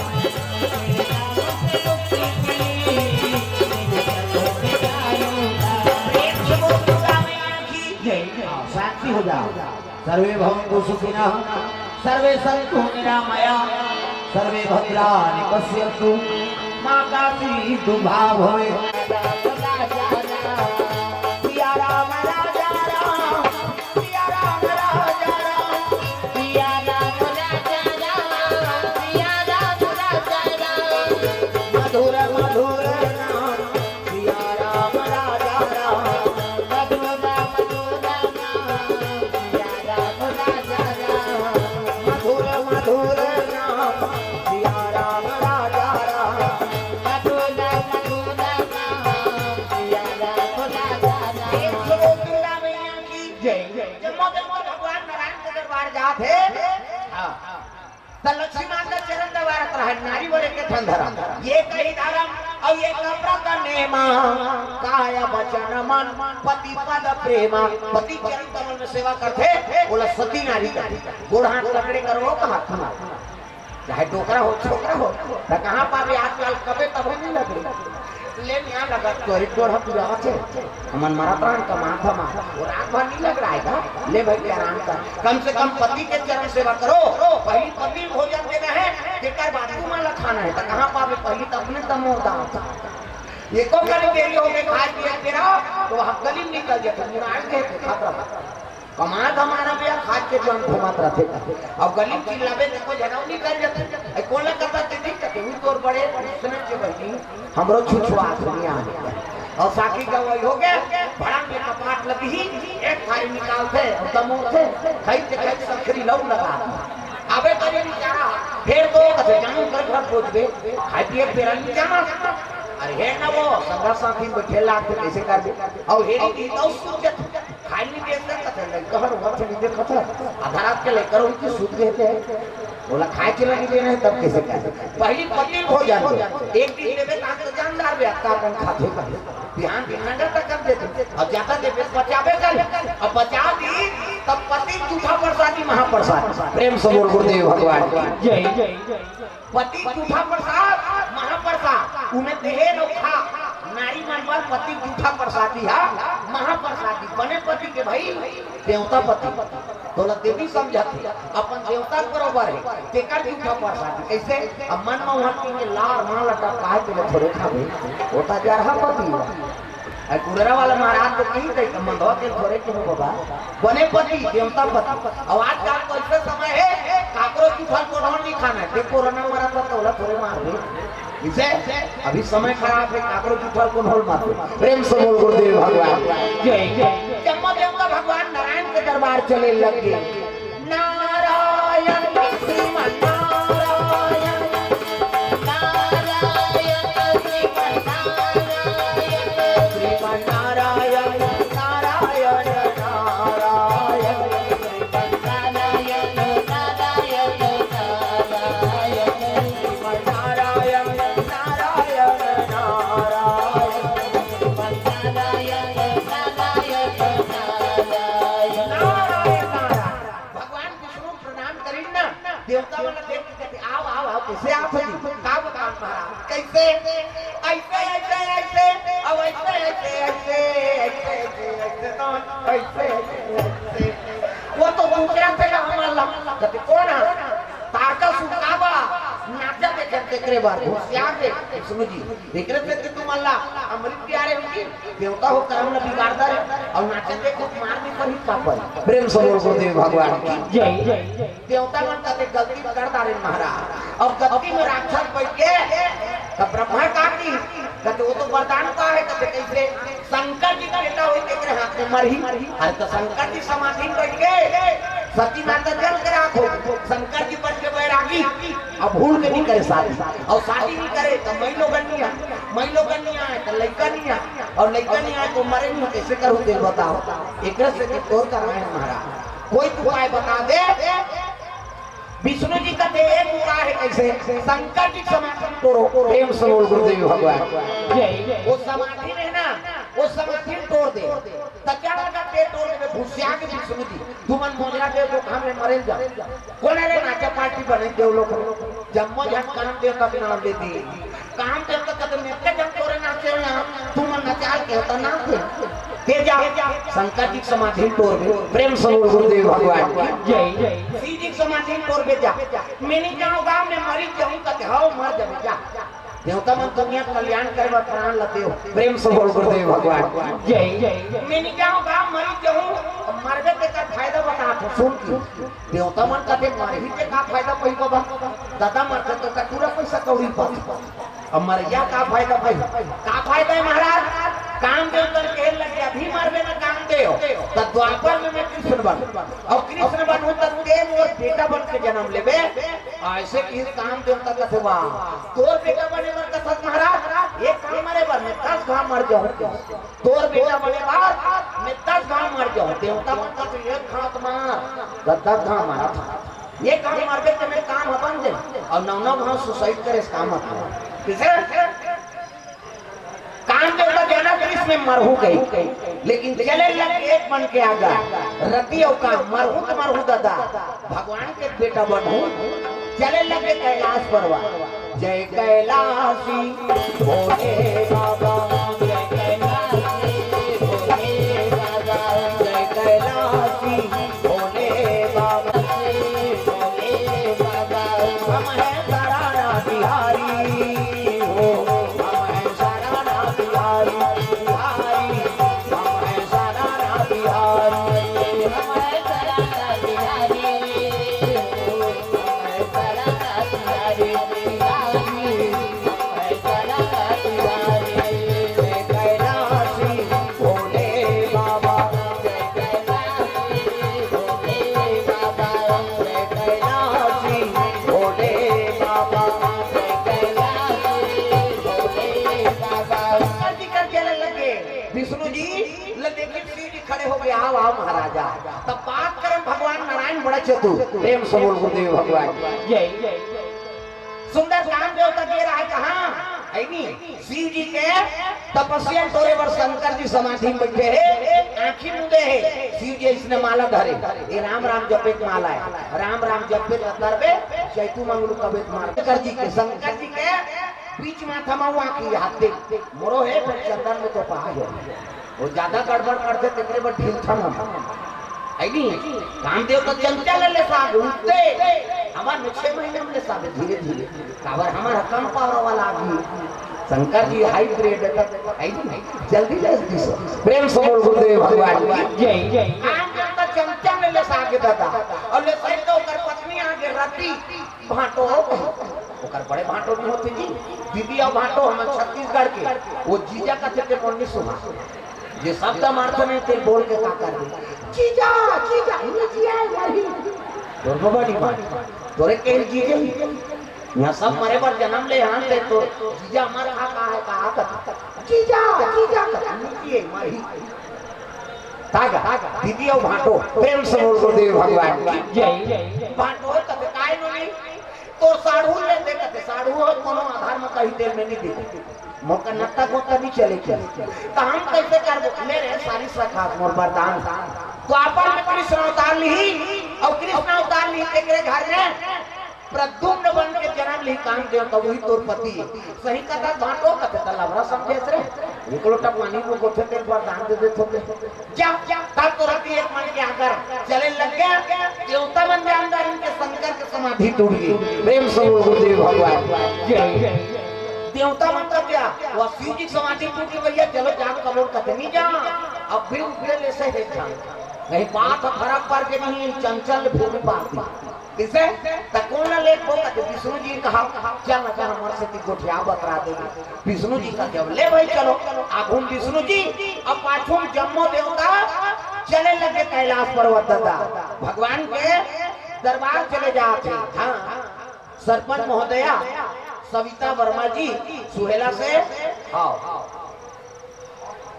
प्रेम से बोल दुर्गा मैया की जय। शांति हो जाओ। सर्वे भवन्तु सुखिनः, सर्वे सन्तु निरामया, सर्वे भद्राणि पश्यन्तु, माँ काशी दुर्भा भवे। सिया राम राजा राम, सिया राम राजा राम, सिया राम राजा राम, सिया राम राजा राम। मधुर मधुर नाम सिया राम राजा राम। मधुर मधुर नाम सिया राम राजा राम। मधुर मधुर नाम सिया राम राजा राम। मधुर मधुर नाम सिया राम राजा राम। एक करोड़ दुर्गा मैया की जय। जम्मो जम्मो भगवान नारायण के दरबार जात हे। हाँ। त लक्ष्मी माता चरण दबारत रहय, नारी बर एक ठन धरम, ये कही धरम, अउ ये कपड़ा का नेमा, काय बचन मन पति पद प्रेमा, पति चरण कमल में सेवा करथे, ओला सती नारी कथे, गोड़ हाथ पकड़े करो, कहा था। चाहे डोकरा हो, छोकरा हो, त कहाँ पाबे आजकल, कबे तभे नहीं लगे। ले मियाँ लगा तोरी गोड़ ह पुरावत हे। हमन मरत रहन कमात हमा। वो रात भर नहीं लग रहा है का? ले भाई आराम कर। कम से कम पति के चरण सेवा करो। पहली पति भोजन देना है, तेकर बाद तुमन ला खाना है। त कहाँ पाबे पहली त अपने त मोर दांत। एको कनी देरी हो गई खाए पिए के रहा, तो वहाँ गली में निकल जाते, मुराई के खात रहा। कमाए धमाना भैया, खाद के जौन घुमत रथे। अउ गली में चिल्लाबे, देखो, झगड़ा नहीं कर जाते। ए, कोला करता ते नहीं करते, वो तोर बड़े सुने के बहिनी, हमरो छुछुआ दुनिया में। अउ साकी गवाही हो गए, बड़ा में कपाट लगी ही, एक थारी निकालते, दमोते, खाई ते खाई सखरी लऊ लगा। अबे तो ये बेचारा, फिर तो कथे जानू कर घर पहुंच गए, खाई पिए तेरा नहीं जाना। अरे हे ना वो, संगा साथी बैठे लागते कैसे कर दे? अउ हेरी की तो सूझत। खाए नहीं देत का कथे, लइका हर होवत हे नहीं देखत हे। आधा रात के लइका रोई के सूत गए थे। बोला, "खाए के नहीं देना है, तब कैसे खाए?" पहली पति भोजन दे। एक दिन देवे काम तो जानदार बे, अक्का अपन खाते का। बिहान दिन नंगा तक कर देते। अब ज्यादा देवे, बचावे कर। अब बचा दी, तब पति जूठा प्रसादी महाप्रसाद। प्रेम से बोल गुरुदेव भगवान की। जय, जय, जय। पति जूठा प्रसाद, महाप्रसाद, उन्हें देहे न खा। नारी मन बर पति जूठा प्रसादी हा, महाप्रसादी। बने पति के भाई, देवता पति। तोला देवी समझत हे, अपन देवता के बरोबर हे, तेकर जूठा प्रसादी। कैसे? अब मन में उहाँ के लार, माँ लटा, काहे के थोड़े खाबे? होता जा रहा पति। अरे कुरेरा वाला महाराज तो कहीं कहीं का मंदवा के थोड़े के हो बाबा, बने पति, देवता पति। अब आजकल तो ऐसे समय हे, काकरो की फल को नहीं खाना है। देख कोरोना मरा था तो ओला थोड़े मार दे। इसे अभी समय खराब हे, काकरो की फल को नहीं मार दे। प्रेम से बोल गुरुदेव भगवान। जय, जय। जम्मा देवता भगवान नारायण के दरबार चले लग गए। नारायण श्रीमन नारायण, नारायण श्रीमन नारायण, श्रीमन नारायण, नारायण, नारायण, श्रीमन नारायण, नारायण, नारायण, श्रीमन नारायण, नारायण, नारायण, श्रीमन नारायण, नारायण, नारायण, नारायण। भगवान विष्णु प्रणाम करिन ना, देवता मन देख के कहते, "आओ, आओ, आओ, कैसे आप हो जी?" का बताओ महाराज, कैसे? ऐसे, ऐसे, ऐसे, अब ऐसे, ऐसे, ऐसे, ऐसे, ऐसे, ऐसे, तो ऐसे, ऐसे, ऐसे। वो तो दूसरा से का हमारा कहते, "कौन है?" तारका सुनता बा, नाचा देखे तेकरे बार, होशियार दे, सुनो जी, तेकरे से कि तुम अल्लाह अमृत प्यारे हो जी। देवता हो करम ल बिगाड़ता रे, अउ नाचे देखो मार भी पड़ी का पड़ी। प्रेम से बोल गुरुदेव भगवान की। जय। देवता मन कते गलती कर डारे महाराज, अउ गलती में राक्षस बन के तब ब्रह्मा का की कहते, वो तो वरदान का है, कहते कैसे? शंकर जी का बेटा होई तेरे हाथ में मरही। अरे तो शंकर जी समाधि में बैठ के सती माता जल के राख हो, शंकर जी बन के बैरागी। अब भूल के नहीं करे शादी, अउ शादी नहीं करे तो मई लोगन नहीं आए, मई लोगन नहीं आए तो लइका नहीं आए, अउ लइका नहीं आए तो मरे नहीं, कैसे करूँ तेल बताओ। एक से के तोर कर रहे हैं महाराज, कोई उपाय बता दे। विष्णु जी का दे एक उपाय है, कैसे? शंकर जी समाधि तोड़ो। प्रेम से बोल गुरुदेव भगवान। जय। वो समाधि में ना, वो समाधि तोड़ दे। तो क्या लगा पेट तोड़ दे, भूसिया के विष्णु जी। तुमन मोजरा के जो काम में मरे जा। कोन रे नाचा पार्टी बने देव लोग? जम्मो झन काम देवता के नाम लेती। काम देवता कते मेरे जब तोरे नाचे ना, तुम नचाल के होता ना थे। दे जा, शंकर जी समाधि तोड़ दे। प्रेम से बोल गुरुदेव भगवान की। जय। शिव जी समाधि तोड़ दे जा। मैं नहीं जाऊँ गाँव में मरी जाऊँ कते, "हाओ मर जावे जा।" देवता मन दुनिया कल्याण करे बर प्राण ल देव। प्रेम से बोल गुरुदेव भगवान की। जय। मैं नहीं जाऊँ गाँव मरी जाऊँ, मरबे तेकर फायदा बता था, सुन की। देवता मन कथे, "मरही के का फायदा पही बाबा? दादा मरथे तो का पूरा पैसा कौड़ी पाथे। अब मरया का फायदा पही?" का फायदा है महाराज? काम देव तन कहे लगे, "अभी मरबे ना काम देव, त द्वापर में मैं कृष्ण बन, अउ कृष्ण बन हूँ त ते मोर बेटा बन के जन्म लेबे।" ऐसे कि काम देवता कथे, "वाह, तोर बेटा बने बर कथस महाराज, एक काम मरे बर मैं दस घाव मर जाऊँ।" तोर बेटा बने बर मैं दस घाव मर जाऊँ। देवता मन कथे, "एक घाव मर, त दस घाव मरा था। एक घाव मरबे त मैं काम अपन दे, अउ नौ नौ घाव suicide करे से काम अपन।" किसे? काम देवता जाना कृष्ण में मरहू गई, लेकिन चले लग एक बन के आगा। रति अउ काम, मरहू त मरहू दादा, भगवान के बेटा बनहू। चले लगे कैलाश परवा। जय कैलाशी भोले बाबा, जय कैलाशी भोले बाबा, जय कैलाशी भोले बाबा, भोले बाबा। हम हैं सराना बिहारी हो, हम हैं सराना बिहारी, बिहारी। हम हैं सराना बिहारी, हम हैं सराना बिहारी हो। के आओ, आओ महाराजा। तब बात करन भगवान नारायण बड़ा चतुर। प्रेम से बोल गुरुदेव भगवान। जय। सुंदर काम देवता के रहा कहाँ? है नी? शिव जी के तपस्या तोरे बर शंकर जी समाधि में बैठे हे, आँखी मूंदे हे। शिव जी इसने माला धरे, ये राम राम जपे के माला हे। राम राम जपे के तरबे, चैतू मंगलू कबे मार। शंकर जी के, शंकर जी के बीच माथा में वो आँखी हाथ दे, मोरो हे, पर चंदन में तो पहा हो। वो ज्यादा गड़बड़ करथे, तेकरे बर ढीलथन हम। है नी? कामदेव तो चंचल ले साग उठते, हमर में छह महीना में ले साग धीरे धीरे। काबर हमर ह कम पावर वाला आदमी। शंकर जी हाई ग्रेड है, है नी? जल्दी ले दिस। प्रेम से बोल गुरुदेव भगवान की जय। कामदेव तो चंचल ले साग दादा, और ले सही तो ओकर पत्नी आगे रति भांटो हो कही। ओकर बड़े भांटो नहीं होते जी, दीदी और भांटो हमन छत्तीसगढ़ के, वो जीजा का चक्के मोर नहीं सुहा। जे शब्द मारते नहीं, ते बोल के का कर दे? जीजा, जीजा, नहीं जिया है वही। तोर बाबा नहीं मार, तोरे के जीजे ही। यहाँ सब मरे बर जन्म ले हन, ते तो जीजा मर खा का है, का कर? जीजा, जीजा, कर, नहीं जिए, मर ही। तागा, दीदी और भांटो, प्रेम से बोल गुरुदेव भगवान की जय। भांटो, तब काय नहीं? तो साढ़ू ले दे कते, साढ़ू हो कोनो आधार में कहीं तेल में नहीं दे। मोका नत्ता गोता नहीं चले के। तो हम कैसे करबो? ले रे सारी सखा मोर वरदान। तो आपन में कृष्ण अवतार ली, और कृष्ण अवतार ली तेरे घर में प्रद्युम्न बन के जन्म ली कामदेव, तो वही तोर पति। सही कथा भांटो कते त लबरा समझे रे। एक लोटा पानी को गोठे तेल वरदान दे दे थोड़े। जा, जा, तब तो रति एक मन के आकर चले लग गया। देवता मन जानदार इनके शंकर के समाधि टूट गई। प्रेम से बोल गुरुदेव भगवान। जय। देवता मन का क्या? वो शिव जी की समाधि टूट गई भैया, चलो जान कबूल करते नहीं जा। अब भी उपले ले से है जान। नहीं बात फर्क पड़ के नहीं, चंचल भूमि पाती। किसे? त कौन ना लेख को कहते विष्णु जी कहा, क्या ना क्या हमारे से ती गोठिया बतरा देंगे। विष्णु जी का जब ले भाई चलो, आगुम विष्णु जी, अब पाछुम जम्मो देवता चले लगे कैलाश पर्वत दादा, भगवान के दरबार चले जाते। हाँ, सरपंच महोदया सविता वर्मा जी सुहेला से, हाँ,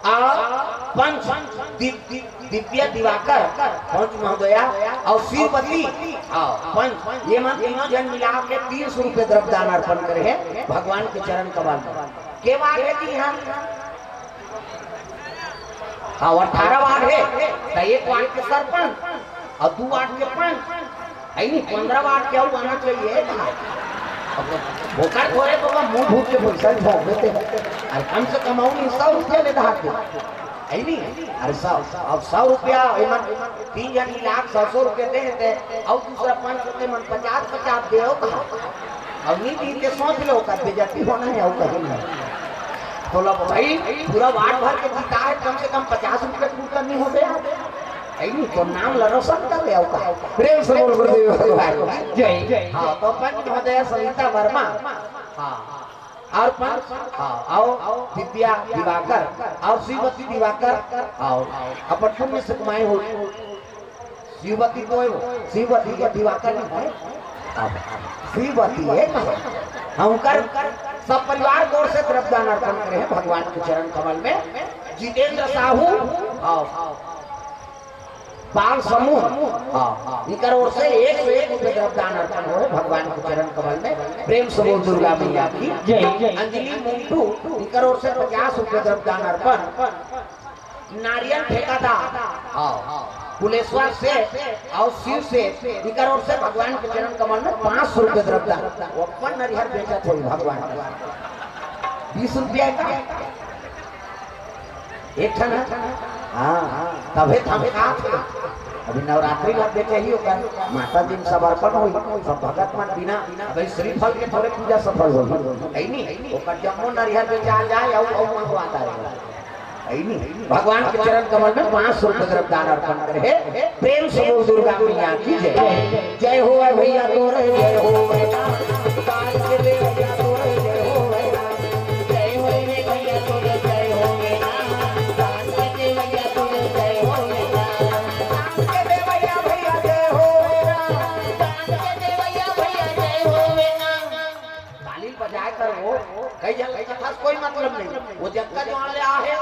और पंच दि-, दि-, दिव्या दिवाकर, पंच महोदया और श्रीमती, हाँ, पंच, ये मन तीनों जन मिला के तीन सौ रुपये द्रव्य दान अर्पण करे हैं भगवान के चरण कमल में। के वार्ड है जी यहाँ? हाँ, अठारह वार्ड है, तो एक वार्ड के सरपंच और दो वार्ड के पंच, है नी, पन्द्रह वार्ड के आना चाहिए था। अब भोकर थोड़े बाबा मुंह भूख के पैसा झोंक देते हैं। अरे कम से कम आओ नहीं, सौ रुपया ले धार दे, है नी? अरे सौ, अब सौ रुपया, एमन तीन जन मिला के सौ सौ रुपया दे देते, और दूसरा पाँच सौ के मन पचास पचास दे हो कहा। अब नहीं दी के सोच लो, कर बेइज्जती होना है, और कहीं नहीं। तो लो भाई, पूरा वार्ड भर के जीता है, कम से कम पचास रुपया कुछ नहीं होते यार। है नी, तो नाम ला रोशन कर ले, और का? प्रेम से बोल गुरुदेव भगवान की जय। हाँ, तो पंच महोदय सविता वर्मा, हाँ, और पंच, हाँ, आओ, दिव्या दिवाकर, और श्रीमती दिवाकर, आओ, अपन पुण्य से कमाए हो। श्रीमती तो है वो, श्रीमती के दिवाकर नहीं है, अब श्रीमती है कहाँ? हम कर सब परिवार की ओर से द्रव्यदान अर्पण करे हैं भगवान के चरण कमल में। जितेंद्र साहू, आओ, बाल समूह, हाँ, इनकर ओर से एक सौ एक रुपये द्रव्यदान अर्पण हो रहे भगवान के चरण कमल में। प्रेम से बोल दुर्गा मैया की जय। अंजलि मुंटू, इनकर ओर से पचास रुपये द्रव्यदान अर्पण। नारियल ठेकेदार, हाँ, कुलेश्वर से और शिव से, इनकर ओर से भगवान के चरण कमल में पाँच सौ रुपये द्रव्यदान। वो अपन नरिहर बेचत हो भगवान के। बीस रुपया का एक ठन है। हाँ, तभे तो हम खात हन। अभी नवरात्रि ला बेचे ही ओकर, माता जी में समर्पण होई, सब भगत मन बिना, अभी श्रीफल के थोड़े पूजा सफल होई, है नी? ओकर जम्मो नरिहर बेचा जाए, अउ, अउ मंगवाता है, है नी? भगवान के चरण कमल में पाँच सौ रुपये द्रव्य दान अर्पण करे हे। प्रेम से बोल दुर्गा मैया की जय। जय हो भैया तोरे, जय हो भैया। काल के देवैया तोरे, जय हो भैया। जय हो रे भैया तोरे, जय हो भैया। काल के देवैया तोरे, जय हो भैया। काल के देवैया भैया, जय हो भैया। काल के देवैया भैया, जय हो भैया। ताली बजाए कर वो, कई जन कथा से कोई मतलब नहीं। वो जब का जो आने आ है,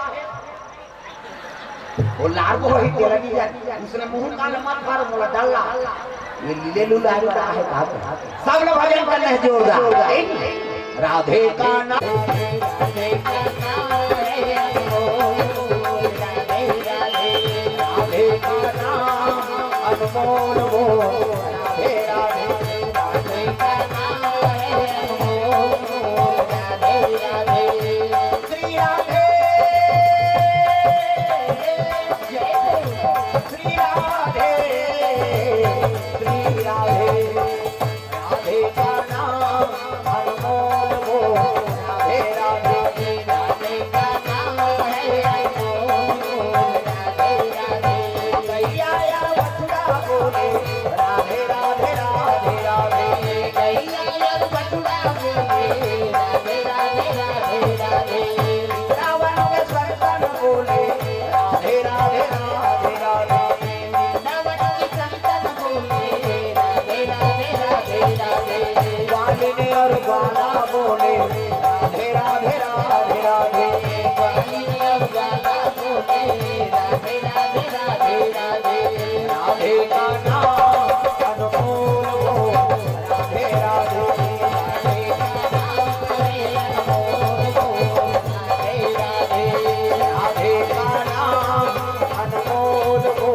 वो लाड़ को वही तेरा नहीं जान, उसने मुंह कान मत मारो, मोला डल्ला। ये लीले लुलारू का है बात। सब लोग भजन करना है जोरदार। राधे का नाम, राधे का नाम है अनमोल, राधे का नाम अनमोल वो, राधे राधे, राधे का नाम है अनमोल, राधे राधे, श्री राधे, जय श्री राधे, श्री राधे। राधे का नाम अनमोल वो, राधे राधे, राधे का नाम है अनमोल, राधे राधे। गैया या बछड़ा बोले, राधे राधे, राधे राधे। गैया या बछड़ा बोले, राधे राधे, राधे राधे। रावण के संतन बोले, राधे राधे, राधे राधे। रावण के संतन बोले, राधे राधे, राधे राधे। वाली ने और ग्वाला बोले, राधे राधे, राधे राधे। वाली ने और ग्वाला बोले, राधे राधे, राधे राधे। राधे का नाम अनमोल वो, राधे राधे, राधे का नाम है अनमोल वो, राधे राधे। राधे का नाम अनमोल वो,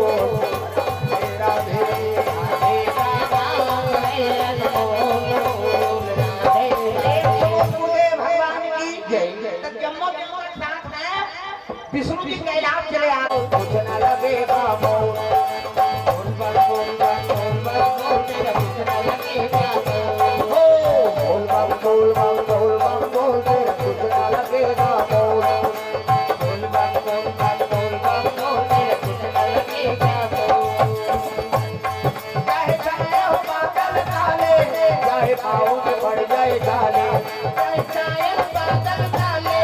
राधे राधे। राधे का नाम है अनमोल वो, राधे राधे। भगवान की जय। तो जम्मो जम्मो के साथ में विष्णु जी कैलाश चले आ, कुछ न लगेगा मोर। बोल बम, बोल बम, बोल बम, बोल, तेरा कुछ न लगेगा मोर। हो, बोल बम, बोल बम, बोल बम, बोल, तेरा कुछ न लगेगा मोर। बोल बम, बोल बम, बोल बम, बोल, तेरा कुछ न लगेगा मोर। चाहे छाए हो बादल काले, चाहे पाँव में पड़ जाए छाले। चाहे छाए हो बादल काले,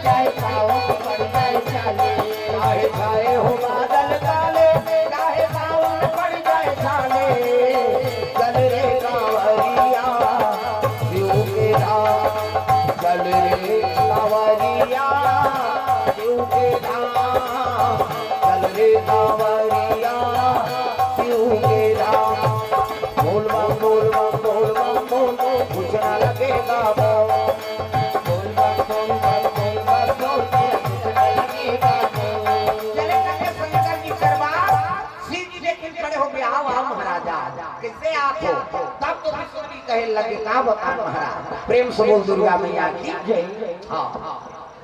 चाहे पाँव में पड़ जाए छाले। चाहे छाए हो बादल काले, चाहे पाँव में पड़ जाए छाले। चल रे कांवरिया, शिव के धाम। चल रे कांवरिया, शिव के धाम। चल रे कांवरिया, शिव के धाम। बोल बम, बोल बम, बोल बम, बोल बम, कुछ ना लगेगा मोर। बोल बम, बोल बम, बोल बम, बोल बम, कुछ ना लगेगा मोर। चले जाके शंकर जी दरबार, शिव जी लेकिन खड़े हो गए, "आओ, आओ महाराजा।" "किससे आप हो?" तब तो विष्णु जी कहे लगे, "का बताएं महाराज।" प्रेम से बोल दुर्गा मैया की जय। हाँ।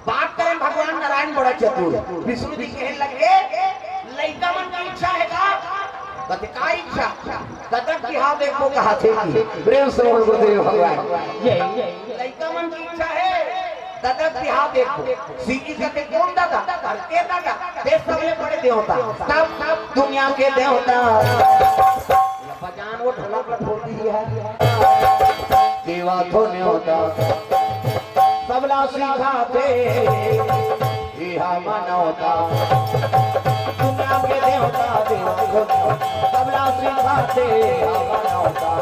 बात करें भगवान नारायण बड़ा चतुर। विष्णु जी कहे लगे, "लइका मन की इच्छा है का?" कहते, "का इच्छा?" "ददक बिहाव देखबो कहा थे कि।" प्रेम से बोल गुरुदेव भगवान। लइका मन की इच्छा है, ददक बिहाव देखबो। शिव जी कहते, "कौन दादा?" "अरे ते दादा, ते सबले बड़े देवता, सब, सब दुनिया के देवता।" बजान वो ढोलक ला फोड़ दी है। देवा तो न्योता, सबला सिखाथे, इहा मनौता। दुनिया के देवता, देवा तो न्योता, सबला सिखाथे, इहा मनौता।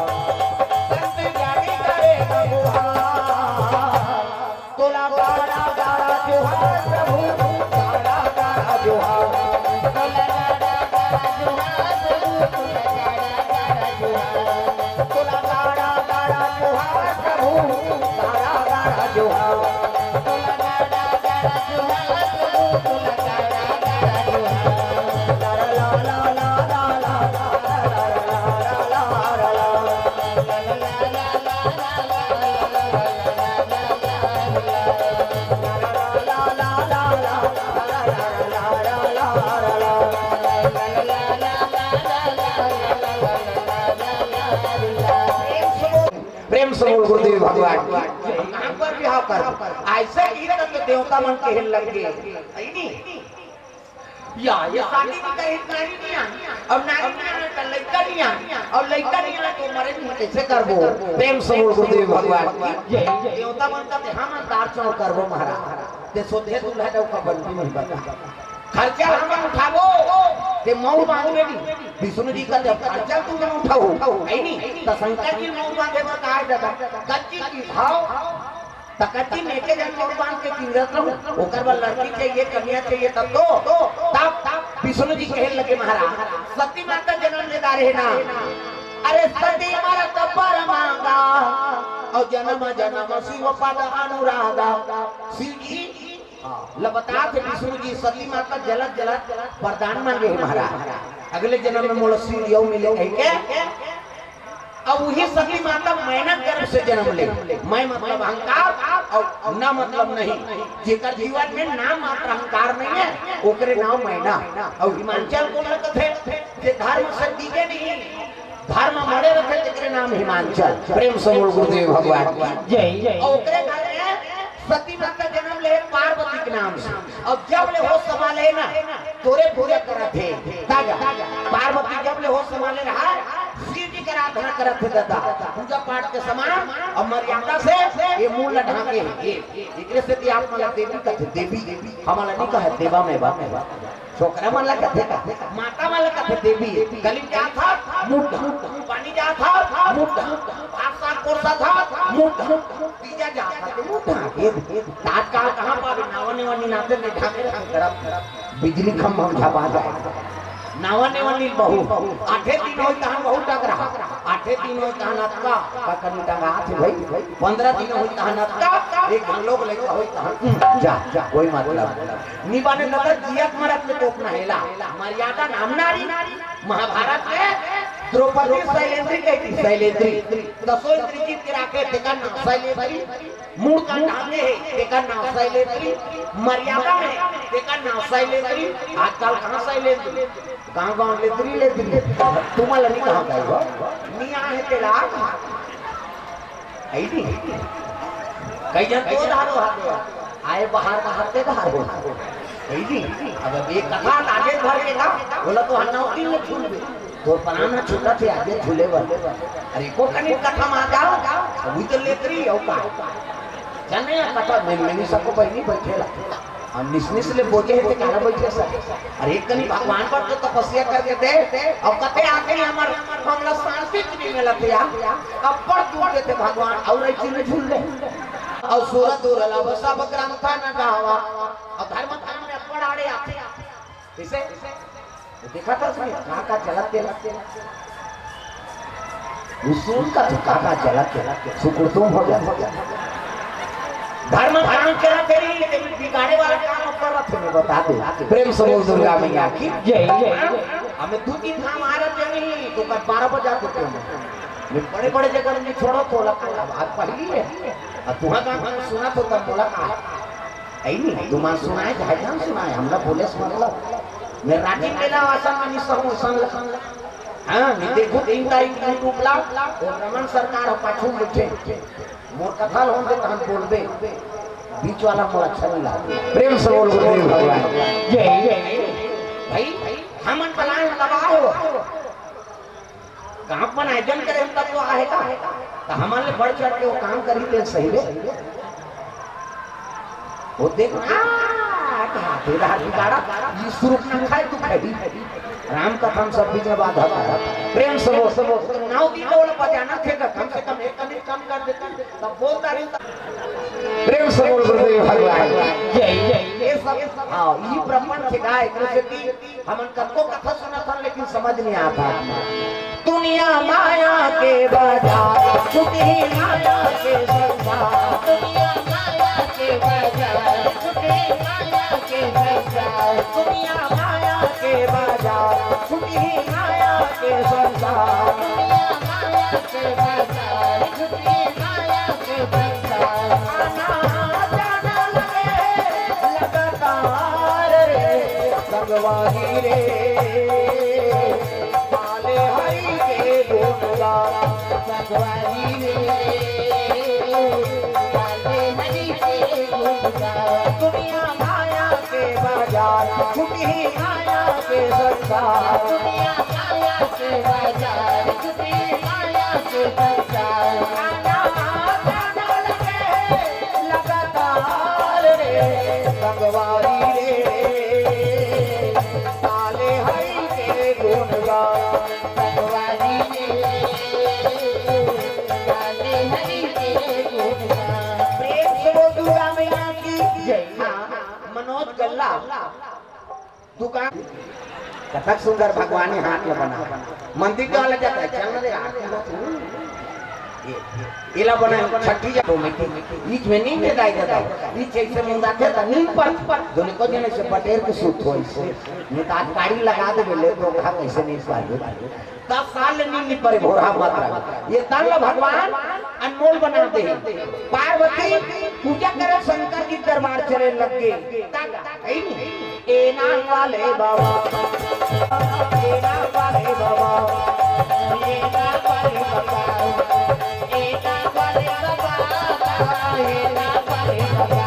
संत ज्ञानी करे गुहार। तोला गाड़ा गाड़ा जोहार प्रभु, गाड़ा गाड़ा जोहार। तोला गाड़ा गाड़ा जोहार प्रभु, तोला गाड़ा गाड़ा जोहार। तोला गाड़ा गाड़ा जोहार प्रभु, गाड़ा गाड़ा जोहार। तोला गाड़ा गाड़ा जोहार प्रभु, तोला गाड़ा गाड़ा जोहार। ला ला ला ला ला ला। प्रेम से बोल गुरुदेव भगवान की। हम कहाँ पर बिहाव कर? ऐसे ही तक देवता मन कहे लग गए। सही नहीं? या, ये शादी भी कहीं नारी नहीं आनी, और नारी नहीं आने का लड़का नहीं आनी, और लड़का नहीं आने तो मरे नहीं, कैसे करबो? प्रेम से बोल गुरुदेव भगवान की जय। देवता मन का ते हम दार चौक करबो महाराज। ते सोधे दूल्हा जाऊ का बंदी नहीं बता। खर्चा हम उठाबो, ते मऊ बांध में भी। विष्णु जी का जब खर्चा तुम उठाओ, है नहीं? तो शंकर जी मऊ बांधे का कहा जाता, कच्ची की भाव। त कच्ची में के जन मऊ बांध के किंगत रहूं, ओकर बर लड़की चाहिए, कन्या चाहिए, तब तो, तब, तब सुन जी कहे लगे महाराज, सती माता जन्म ले डारे ना। अरे सती मरत पर मांगा, और जन्म जन्म शिव पद अनुरागा। शिव जी हाँ, ल बतात हे विष्णु जी, सती माता जलत जलत वरदान मांगे हे महाराज, अगले जन्म में मोला शिव यौ मिले कह के। अब वही सती माता मैना गर्भ से जन्म ले। मैं मतलब अहंकार और ना मतलब नहीं। जेकर जीवन में नाम मात्र अहंकार नहीं है, ओकरे नाम मैना। और हिमांचल कोन ल कथे? जे धर्म से डिगे नहीं, धर्म मरे रखे, तेकरे नाम हिमांचल। प्रेम से बोल गुरुदेव भगवान की जय। और ओकरे घर में सती माता जन्म ले पार्वती के नाम से। और जब ले होश संभाले ना, तोरे पूजा करत हे। ताजा पार्वती जब ले होश संभाले रहा, शिव जी के आराधना करत हे दादा, पूजा पाठ के समान और मर्यादा से ये मुंह ल ढांके हे। ये एकरे से भी आप मला देवी कथे, देवी हमला नहीं कहे, देवा में बात है। छोकरा मन ला कथे का, माता मन ला कथे देवी। गली जात हस, मुंह ढांक, पानी जात हस, मुंह ढांक, भात साग परोसत हस, मुंह ढांक, तीजा जात हस, मुंह ढांक। ये, ये, तात्काल कहाँ पावे? नावा नेवा नी नाते नहीं ढांके रखे करब। बिजली खंभा में झपा जाए। नावा नेवा नी बहू, आठे दिन होई तहन बहू टकरा, आठे दिन होई तहन अतका, का कनी टंगा थे भाई, पंद्रह दिन होई तहन अतका, एक घन लोग लेके होई तहन, जा, जा, कोई मतलब। निबाने दादा जियत मरत में तोप नहेला। मर्यादा नाम नारी। महाभारत में द्रौपदी शैलेंद्री कहती, शैलेंद्री। दसों इंद्री जीत के राखे, तेकर नाम शैलेंद्री। मूड़ का ढांगे हे, तेकर नाम शैलेंद्री। मर्यादा में, तेकर नाम शैलेंद्री। आजकल कहाँ शैलेंद्री? गांव गांव लेंद्री, लेंद्री। तुम्हाला नहीं कहा गई हो? मियाँ है तेला। है नी? कई झन तो धारो हाथे आए, बाहर बाहर के धारो। है नी? अब एक कथा लागे भर के ना, बोला तो हन्ना होती में झूल दे। तोर परान छूटा थे आगे झूले बर। अरे को कनी कथा मा जाओ, अभी तो लेंद्री हो का। जाने या कथा में, में नहीं सबको बहनी बैठेला। हम निस निस ले बोले हे ते काला बैठे सर। अरे कनी भगवान पर तो तपस्या करके दे। अब कते आके हमर, हमला सांस भी नहीं मिलत यार। अब्बड़ दूर देते भगवान, और ऐसी में झूल ले। और सूरत दूर अलावा सब ग्रंथ न गावा। और धर्म धर्म में अब्बड़ आड़े आते। इसे देखा था उसने, कहाँ का जलत के लगते। वो सुन का तो कहाँ का जलत के लगते। सुकुर तुम हो गया। धर्म काम करा तेरी, लेकिन बिगाड़े वाला काम ऊपर रखे, मैं बता दूं। प्रेम से बोल दुर्गा मैया की जय, जय। हमें दो तीन काम आ रहे थे नहीं, तो कल बारह बजा देते हैं। मैं बड़े बड़े जगह में छोड़ो तो लगा, आज पहली है। और तुम्हारा काम सुना तो तब बोला कहा। ऐ नहीं, तुमान सुनाए, चाहे जान सुनाए, हमला बोले से मतलब। मैं राजीव मेला आसन में नहीं सहूं, संग, संग। हाँ, नहीं देखो, तीन तारीख YouTube ला, और रमन सरकार हो पाछू में बैठे। मोर कथा ल होन दे, तहन बोलबे। बीच वाला मोर अच्छा नहीं लगा। प्रेम से बोल गुरुदेव भगवान। जय, जय। भाई, हमन बनाए दबाए हो। गांव बनाए जन करे हम तब तो आहे का? तो हमन ले बढ़ चढ़ के वो काम करी ले सही रे। वो देख, आ, कहा, तेरा बिगाड़ा, ये सुरुक ना खाए, तू खाई। राम कथा में सब बीच में बाधा था। प्रेम से बोल, सब बोल। नौ दिन तो बोला बजाना थे, कम से कम एक कमी कम कर देता, तब बोलता नहीं था। प्रेम से बोल गुरुदेव भगवान। जय, जय। ये सब, हाँ, ये ब्रह्मांड से गाय, जैसे कि हमन कतको कथा सुनत हन, लेकिन समझ नहीं आता। दुनिया माया के बाजार, छूटी माया के संसार। दुनिया माया के बाजार, छूटी माया के संसार। दुनिया माया के बाजार, छूटी माया के संसार। दुनिया माया के बाजार, छूटी माया के संसार। आना जाना लगे लगातार रे, संगवारी रे, काले हरि के गुण गावा, संगवारी रे, काले हरि के गुण गावा। दुनिया माया के बाजार, छूटी माया के संसार। दुनिया माया के बाजार, छूटी माया के संसार। आना जाना लगे लगातार रे, संगवारी रे, काले हरि के गुण गावा। संगवारी रे, काले हरि के गुण गावा। प्रेम से बोल दुर्गा मैया की जय। हाँ, मनोज गल्ला दुकान। कतक सुंदर भगवान हे हाथ ल बना। मंदिर के वाला जाता है, चल ना रे, आरती मत हो। ये, ये ला बना, छठी जा, तो मैं की, बीच में नहीं भेदाई जाता। बीच ऐसे मुंह रखे था, नहीं पर, दोनों को जने से बटेर के सूत हो ऐसे। नहीं तो आज गाड़ी लगा दे, बोले, तो कहा कैसे नहीं पाए। दस साल ले नींद नहीं परे, भोरहा मत रहा। ये तन ल भगवान अनमोल बना दे। पार्वती पूजा करे, शंकर जी दरबार चले लग गए। का, का, कहीं नहीं। ए नाम वाले बाबा, ए नाम वाले बाबा, ए नाम वाले बाबा, ए नाम वाले बाबा, ए नाम वाले बाबा।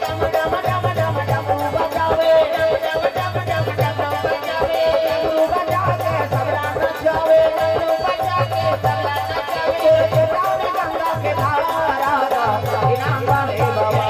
डम डम डम डम डम बजावे, डम डम डम डम डम बजावे, डम बजा के सबला नचावे, डम बजा के सबला नचावे। गंगा के धारा, ए नाम वाले बाबा।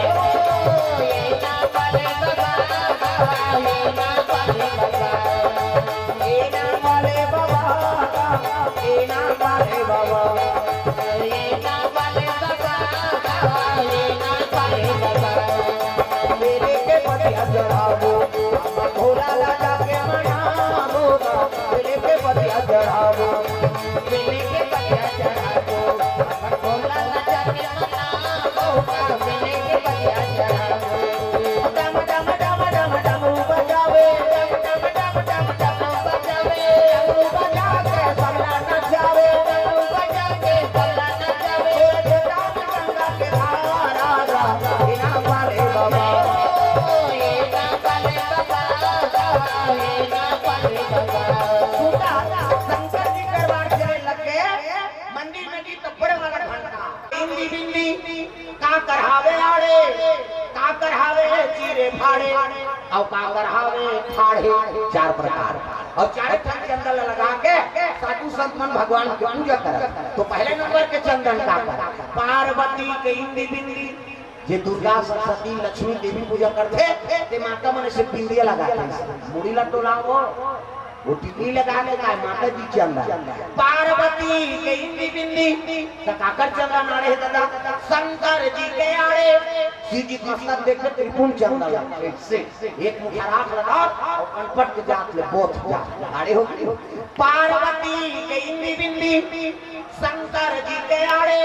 शंकर जी दरबार चले लगे, मंदिर में जी तो बड़े वाला घंटा। बिंदी बिंदी, का करहावे आड़े, का करहावे चीरे फाड़े, अउ का करहावे ठाढ़े, चार प्रकार। अउ चारे ठन चंदन लगा के साधु संत मन भगवान के पूजा करत। तो पहले नंबर के चंदन का कर, पार्वती के इंदी बिंदी, जे दुर्गा, सरस्वती, लक्ष्मी, देवी पूजा करथे, ते माता मन से बिंदिया लगाथे, मुड़ी ला डोलावो, वो टिकली लगा के काय माता जी चंदन। पार्वती के इंदी बिंदी, त काकर चंदन आड़े हे दादा? शंकर जी के आड़े। शिव जी के मस्तक देखे त्रिपुंड चंदन लगे। से एक मुठा राख लगा अउ कनपट के जात ले बोथ जा। आड़े हो गई। पार्वती के इंदी बिंदी, शंकर जी के आड़े।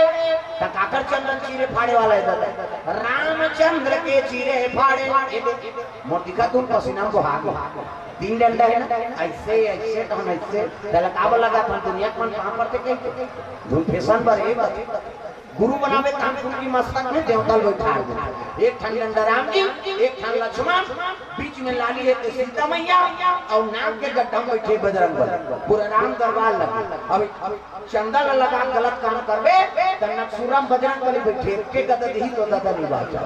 त काकर चंदन चीरे फाड़े वाला हे दादा? रामचंद्र के चीरे फाड़े। ए दे, मोर दिखा तुम पसीना में बहा गए। तीन डंडा हे ना, ऐसे, ऐसे, तो हम ऐसे। तेला काबर लगा, अपन दुनिया के मन पाँव पड़ते कहीं के। धुन फैशन बर, ए बात। गुरु बनावे काम कुंती मस्तक में देवता ल बैठा दे। एक ठन डंडा राम जी, एक ठन लक्ष्मण, बीच में लाली हे ते सीता मैया, अउ नाक के गड्ढा में बैठे बजरंग बली। पूरा राम दरबार लगे। अब, अब चंदा ल लगा गलत काम करबे, त नकसूरा म बजरंग बली बइठे, के गदा दिही तो ददा नइ बाचा।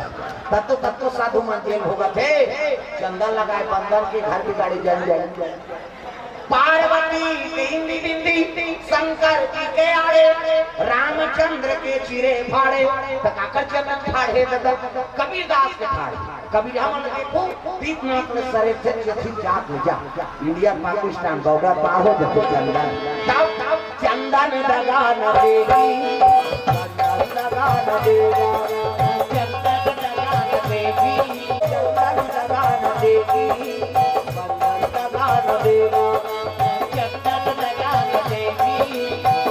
तत्तो, तत्तो साधु मन जेल भोगत हे, चंदा लगाए बंदर के घर बिगाड़े जन जन। पार्वती के इंदी बिंदी, शंकर जी के आड़े, रामचंद्र के चीरे फाड़े, त काकर चंदन फाड़े ददा, कबीरदास के फाड़े। कबीर हमन देखो, दीपनाथ में सरे थे, चथी जात में जा। इंडिया पाकिस्तान बॉर्डर पार हो जाते चंदन। तब, तब चंदन दगा न देगी, चंदन दगा न देगा, चंदन दगा न देगी, चंदन दगा न देगी, चंदन दगा न देगा, चंदन दगा न देगी,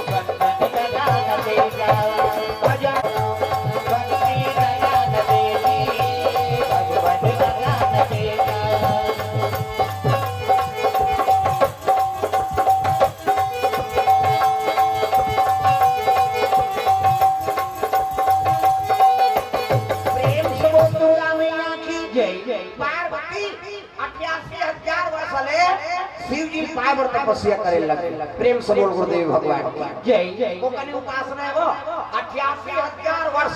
चंदन दगा न देगा। भजन भक्ति दगा न देगी, भगवत दगा न देगा। प्रेम से बोल दुर्गा मैया की जय। पार्वती अठासी हजार वर्ष ले शिव जी पाए बर तपस्या करे लगे। प्रेम से बोल गुरुदेव भगवान की जय। ओकनी उपासना हे वो अठासी हजार वर्ष।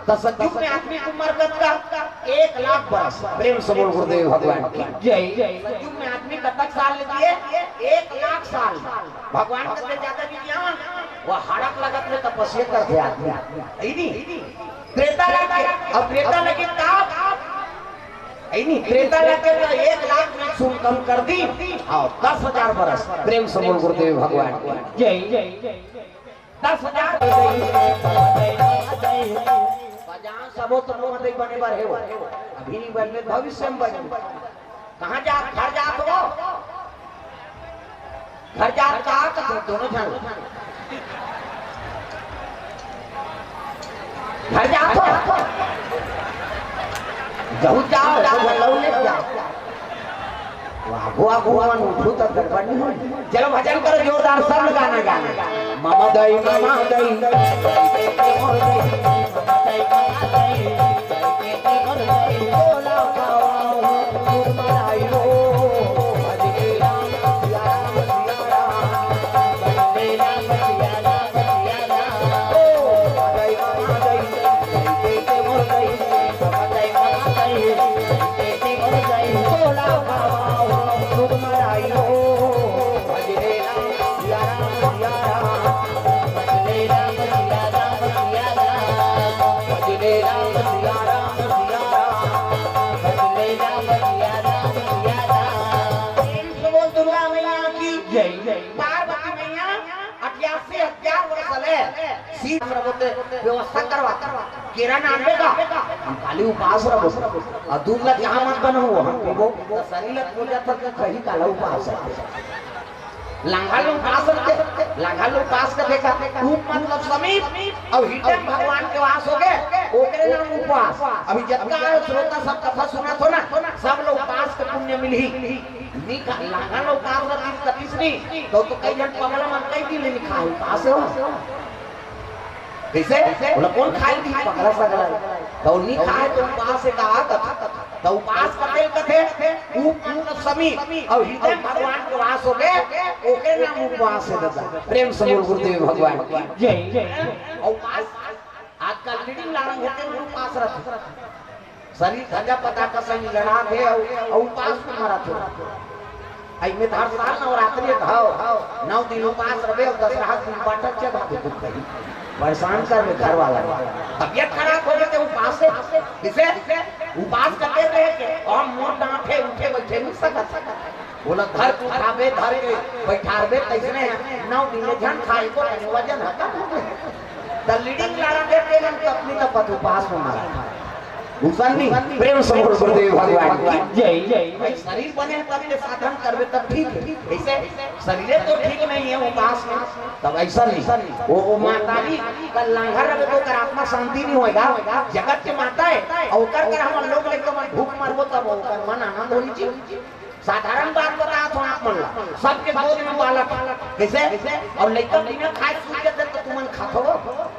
त सतयुग में आदमी के उम्र कतका? एक लाख बरस। प्रेम से बोल गुरुदेव भगवान की जय। सतयुग में आदमी कतक साल ले जिए? एक लाख साल। भगवान कते ज्यादा नइ जिए, वो हड़प लगत में तपस्या करथे आदमी। हे नी? त्रेता लगे, अब त्रेता लगे तब, हे नी? त्रेता लगे त एक लाख में सुन कम कर दी, अउ दस हजार बरस। प्रेम से बोल गुरुदेव भगवान की जय। दस हजार। बजान सबो तो लोग दे बने बर हे वो। अभी नहीं बने, भविष्य में बने। कहाँ जात, घर जात हो? घर जात का कथो दोनों झन? घर जात हो? जहू जाओ, एको झन लहू ले जाओ। वाह, वाह, वाह, मन उठू त गड़बड़ नहीं हो। चलो भजन करो जोरदार, सब गाना गाना। मम दई, मम दई। प्रेम से बोल दुर्गा मैया की जय। पार्वती मैया अठासी हजार वर्ष ले सीत रबोते व्यवस्था करवा। केरा नानबे का? हम खाली उपास रबो। अउ दूध ला जहाँ मत बनाओ, हम पीबो। त शरीर ला पूजा तक कहीं काला उपास है। लांघा लोग उपास रखे, लांघा लोग उपास कर देखा। उप मतलब समीप, अउ हृदय में भगवान के वास हो गए, ओकरे नाम उपास। अभी जतका श्रोता सब कथा सुनत हो ना, सब लोग उपास के पुण्य मिलही। नी खा-, लांघा लोग उपास रखे, कतिस नी, तो, तो कई झन पगला मन कई दिन ले नी खाए, उपास हो। कइसे? बोला, "कौन खाई थी पगला सगला?" तो नी खाए तो उपास से कहा कथा। तो उपास कथे कथे, उप मतलब समीप, अउ हृदय में भगवान के वास हो गए, ओके नाम उपास है दादा। प्रेम से बोल गुरुदेव भगवान की जय। अउ उपास, आजकल लीडिंग लाड़न होते हैं, उपास रखे। शरीर धजा पता का संग लड़ा थे, अउ, अउ उपास में मरा थे। आई में तो हर साल नवरात्रि एक हव, नौ दिन उपास रहे अउ दसरहा दिन बाटल चढ़ा दे दुख कही। परेशान कर में घर वाला। तबियत खराब हो गए थे उपास से। किसे? उपास करते रहे के। और मोर डांटे उठे बैठे नहीं सकत। बोला, "धर के उठाबे, धर के बैठारबे, तैसने नौ दिन में झन खाए को तने वजन खत्म हो गए।" त लीडिंग लाड़ा दे के हम तपनी तपत उपास में मरा था। उसन नहीं, प्रेम से बोल गुरुदेव भगवान की जय। भाई, शरीर बने तब के साधन करबे तब ठीक है। ऐसे शरीर तो ठीक नहीं है उपास में, तब ऐसा नहीं। वो, वो मातारी का लांघर रहे तो ओकर आत्मा शांति नहीं होएगा। जगत के माता है, और ओकर कर हम लोग लेके मन भूख मरबो तब ओकर मन आनंद होनी चाहिए। साधारण बात बतात हो आप मन ला, सबके गोद में बालक है। कैसे? और लइका बिना खाए सूत जाते तो तुमन खात हो?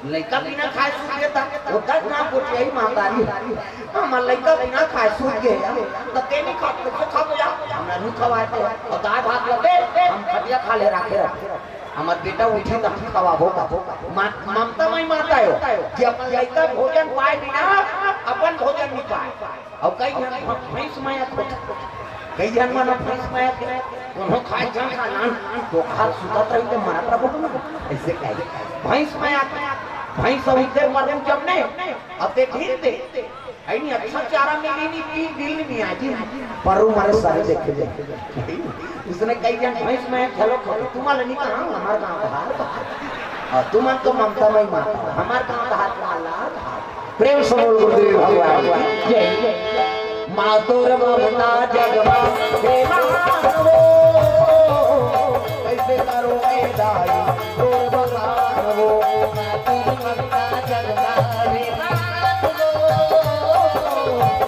लइका बिना खाए सूत जाता, वो दस ना बोल यही महतारी है। हमर लइका बिना खाए सूत गए यार, तो ते नहीं खात, कैसे खाबो यार? हमरा नहीं खवाए थे। और दाल भात लगे, हम खटिया खा ले राखे रखे। हमर बेटा उठी तो हम खवाबो का। मा-, ममता मई माता हो, कि अपन लइका भोजन पाए बिना अपन भोजन नहीं पाए। अउ कई झन भ-, भैंस माया खोत। कई झन मन भैंस माया के, कोनो खाए झन खा नान, तो हाथ सुतत रही तो मरत रहो ना। ऐसे कहे, भैंस माया के, भैंस अउ इधर मरू जब ने, अब देख ढील दे। ऐ नहीं अच्छा चारा मिली नहीं, तीन दिन नहीं आजी। परू मारे सारे देखे दे। उसने कई झन भैंस माया खेलो खोत, तुम्हारे नहीं कहा, हमारे गाँव का हाल बा। और तुमन तो ममता मई माता, हमारे गाँव का हाल, हाल, हाल। प्रेम से बोल गुरुदेव भगवान की जय। मातुर ममता जग मा हे मानवो, कैसे करो ए दाई तोर बखानवो। मातुर ममता जग मा हे मानवो,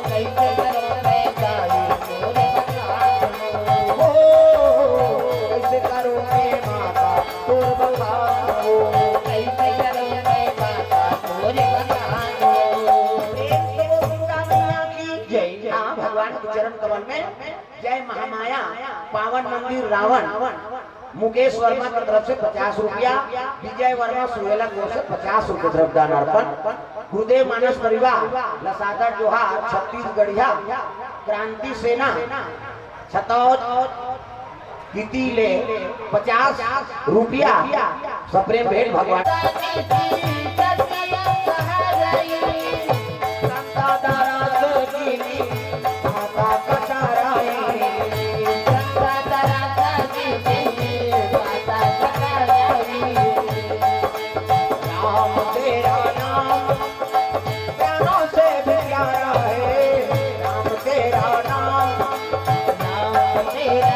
कैसे करो ए दाई तोर बखानवो। कैसे करो ए माता तोर बखानवो। कैसे करो ए माता तोर बखानवो। प्रेम से बोल दुर्गा मैया की जय। हाँ, भगवान के चरण कमल में जय महामाया, पावन मंदिर रावण, मुकेश वर्मा की तरफ से पचास रुपया, विजय वर्मा सुहेला की ओर से पचास रुपये द्रव्य दान अर्पण, गुरुदेव मानस परिवार, लसादा जोहार, छत्तीसगढ़िया क्रांति सेना, छतौज किती ले पचास रुपया सप्रेम भेंट भगवान।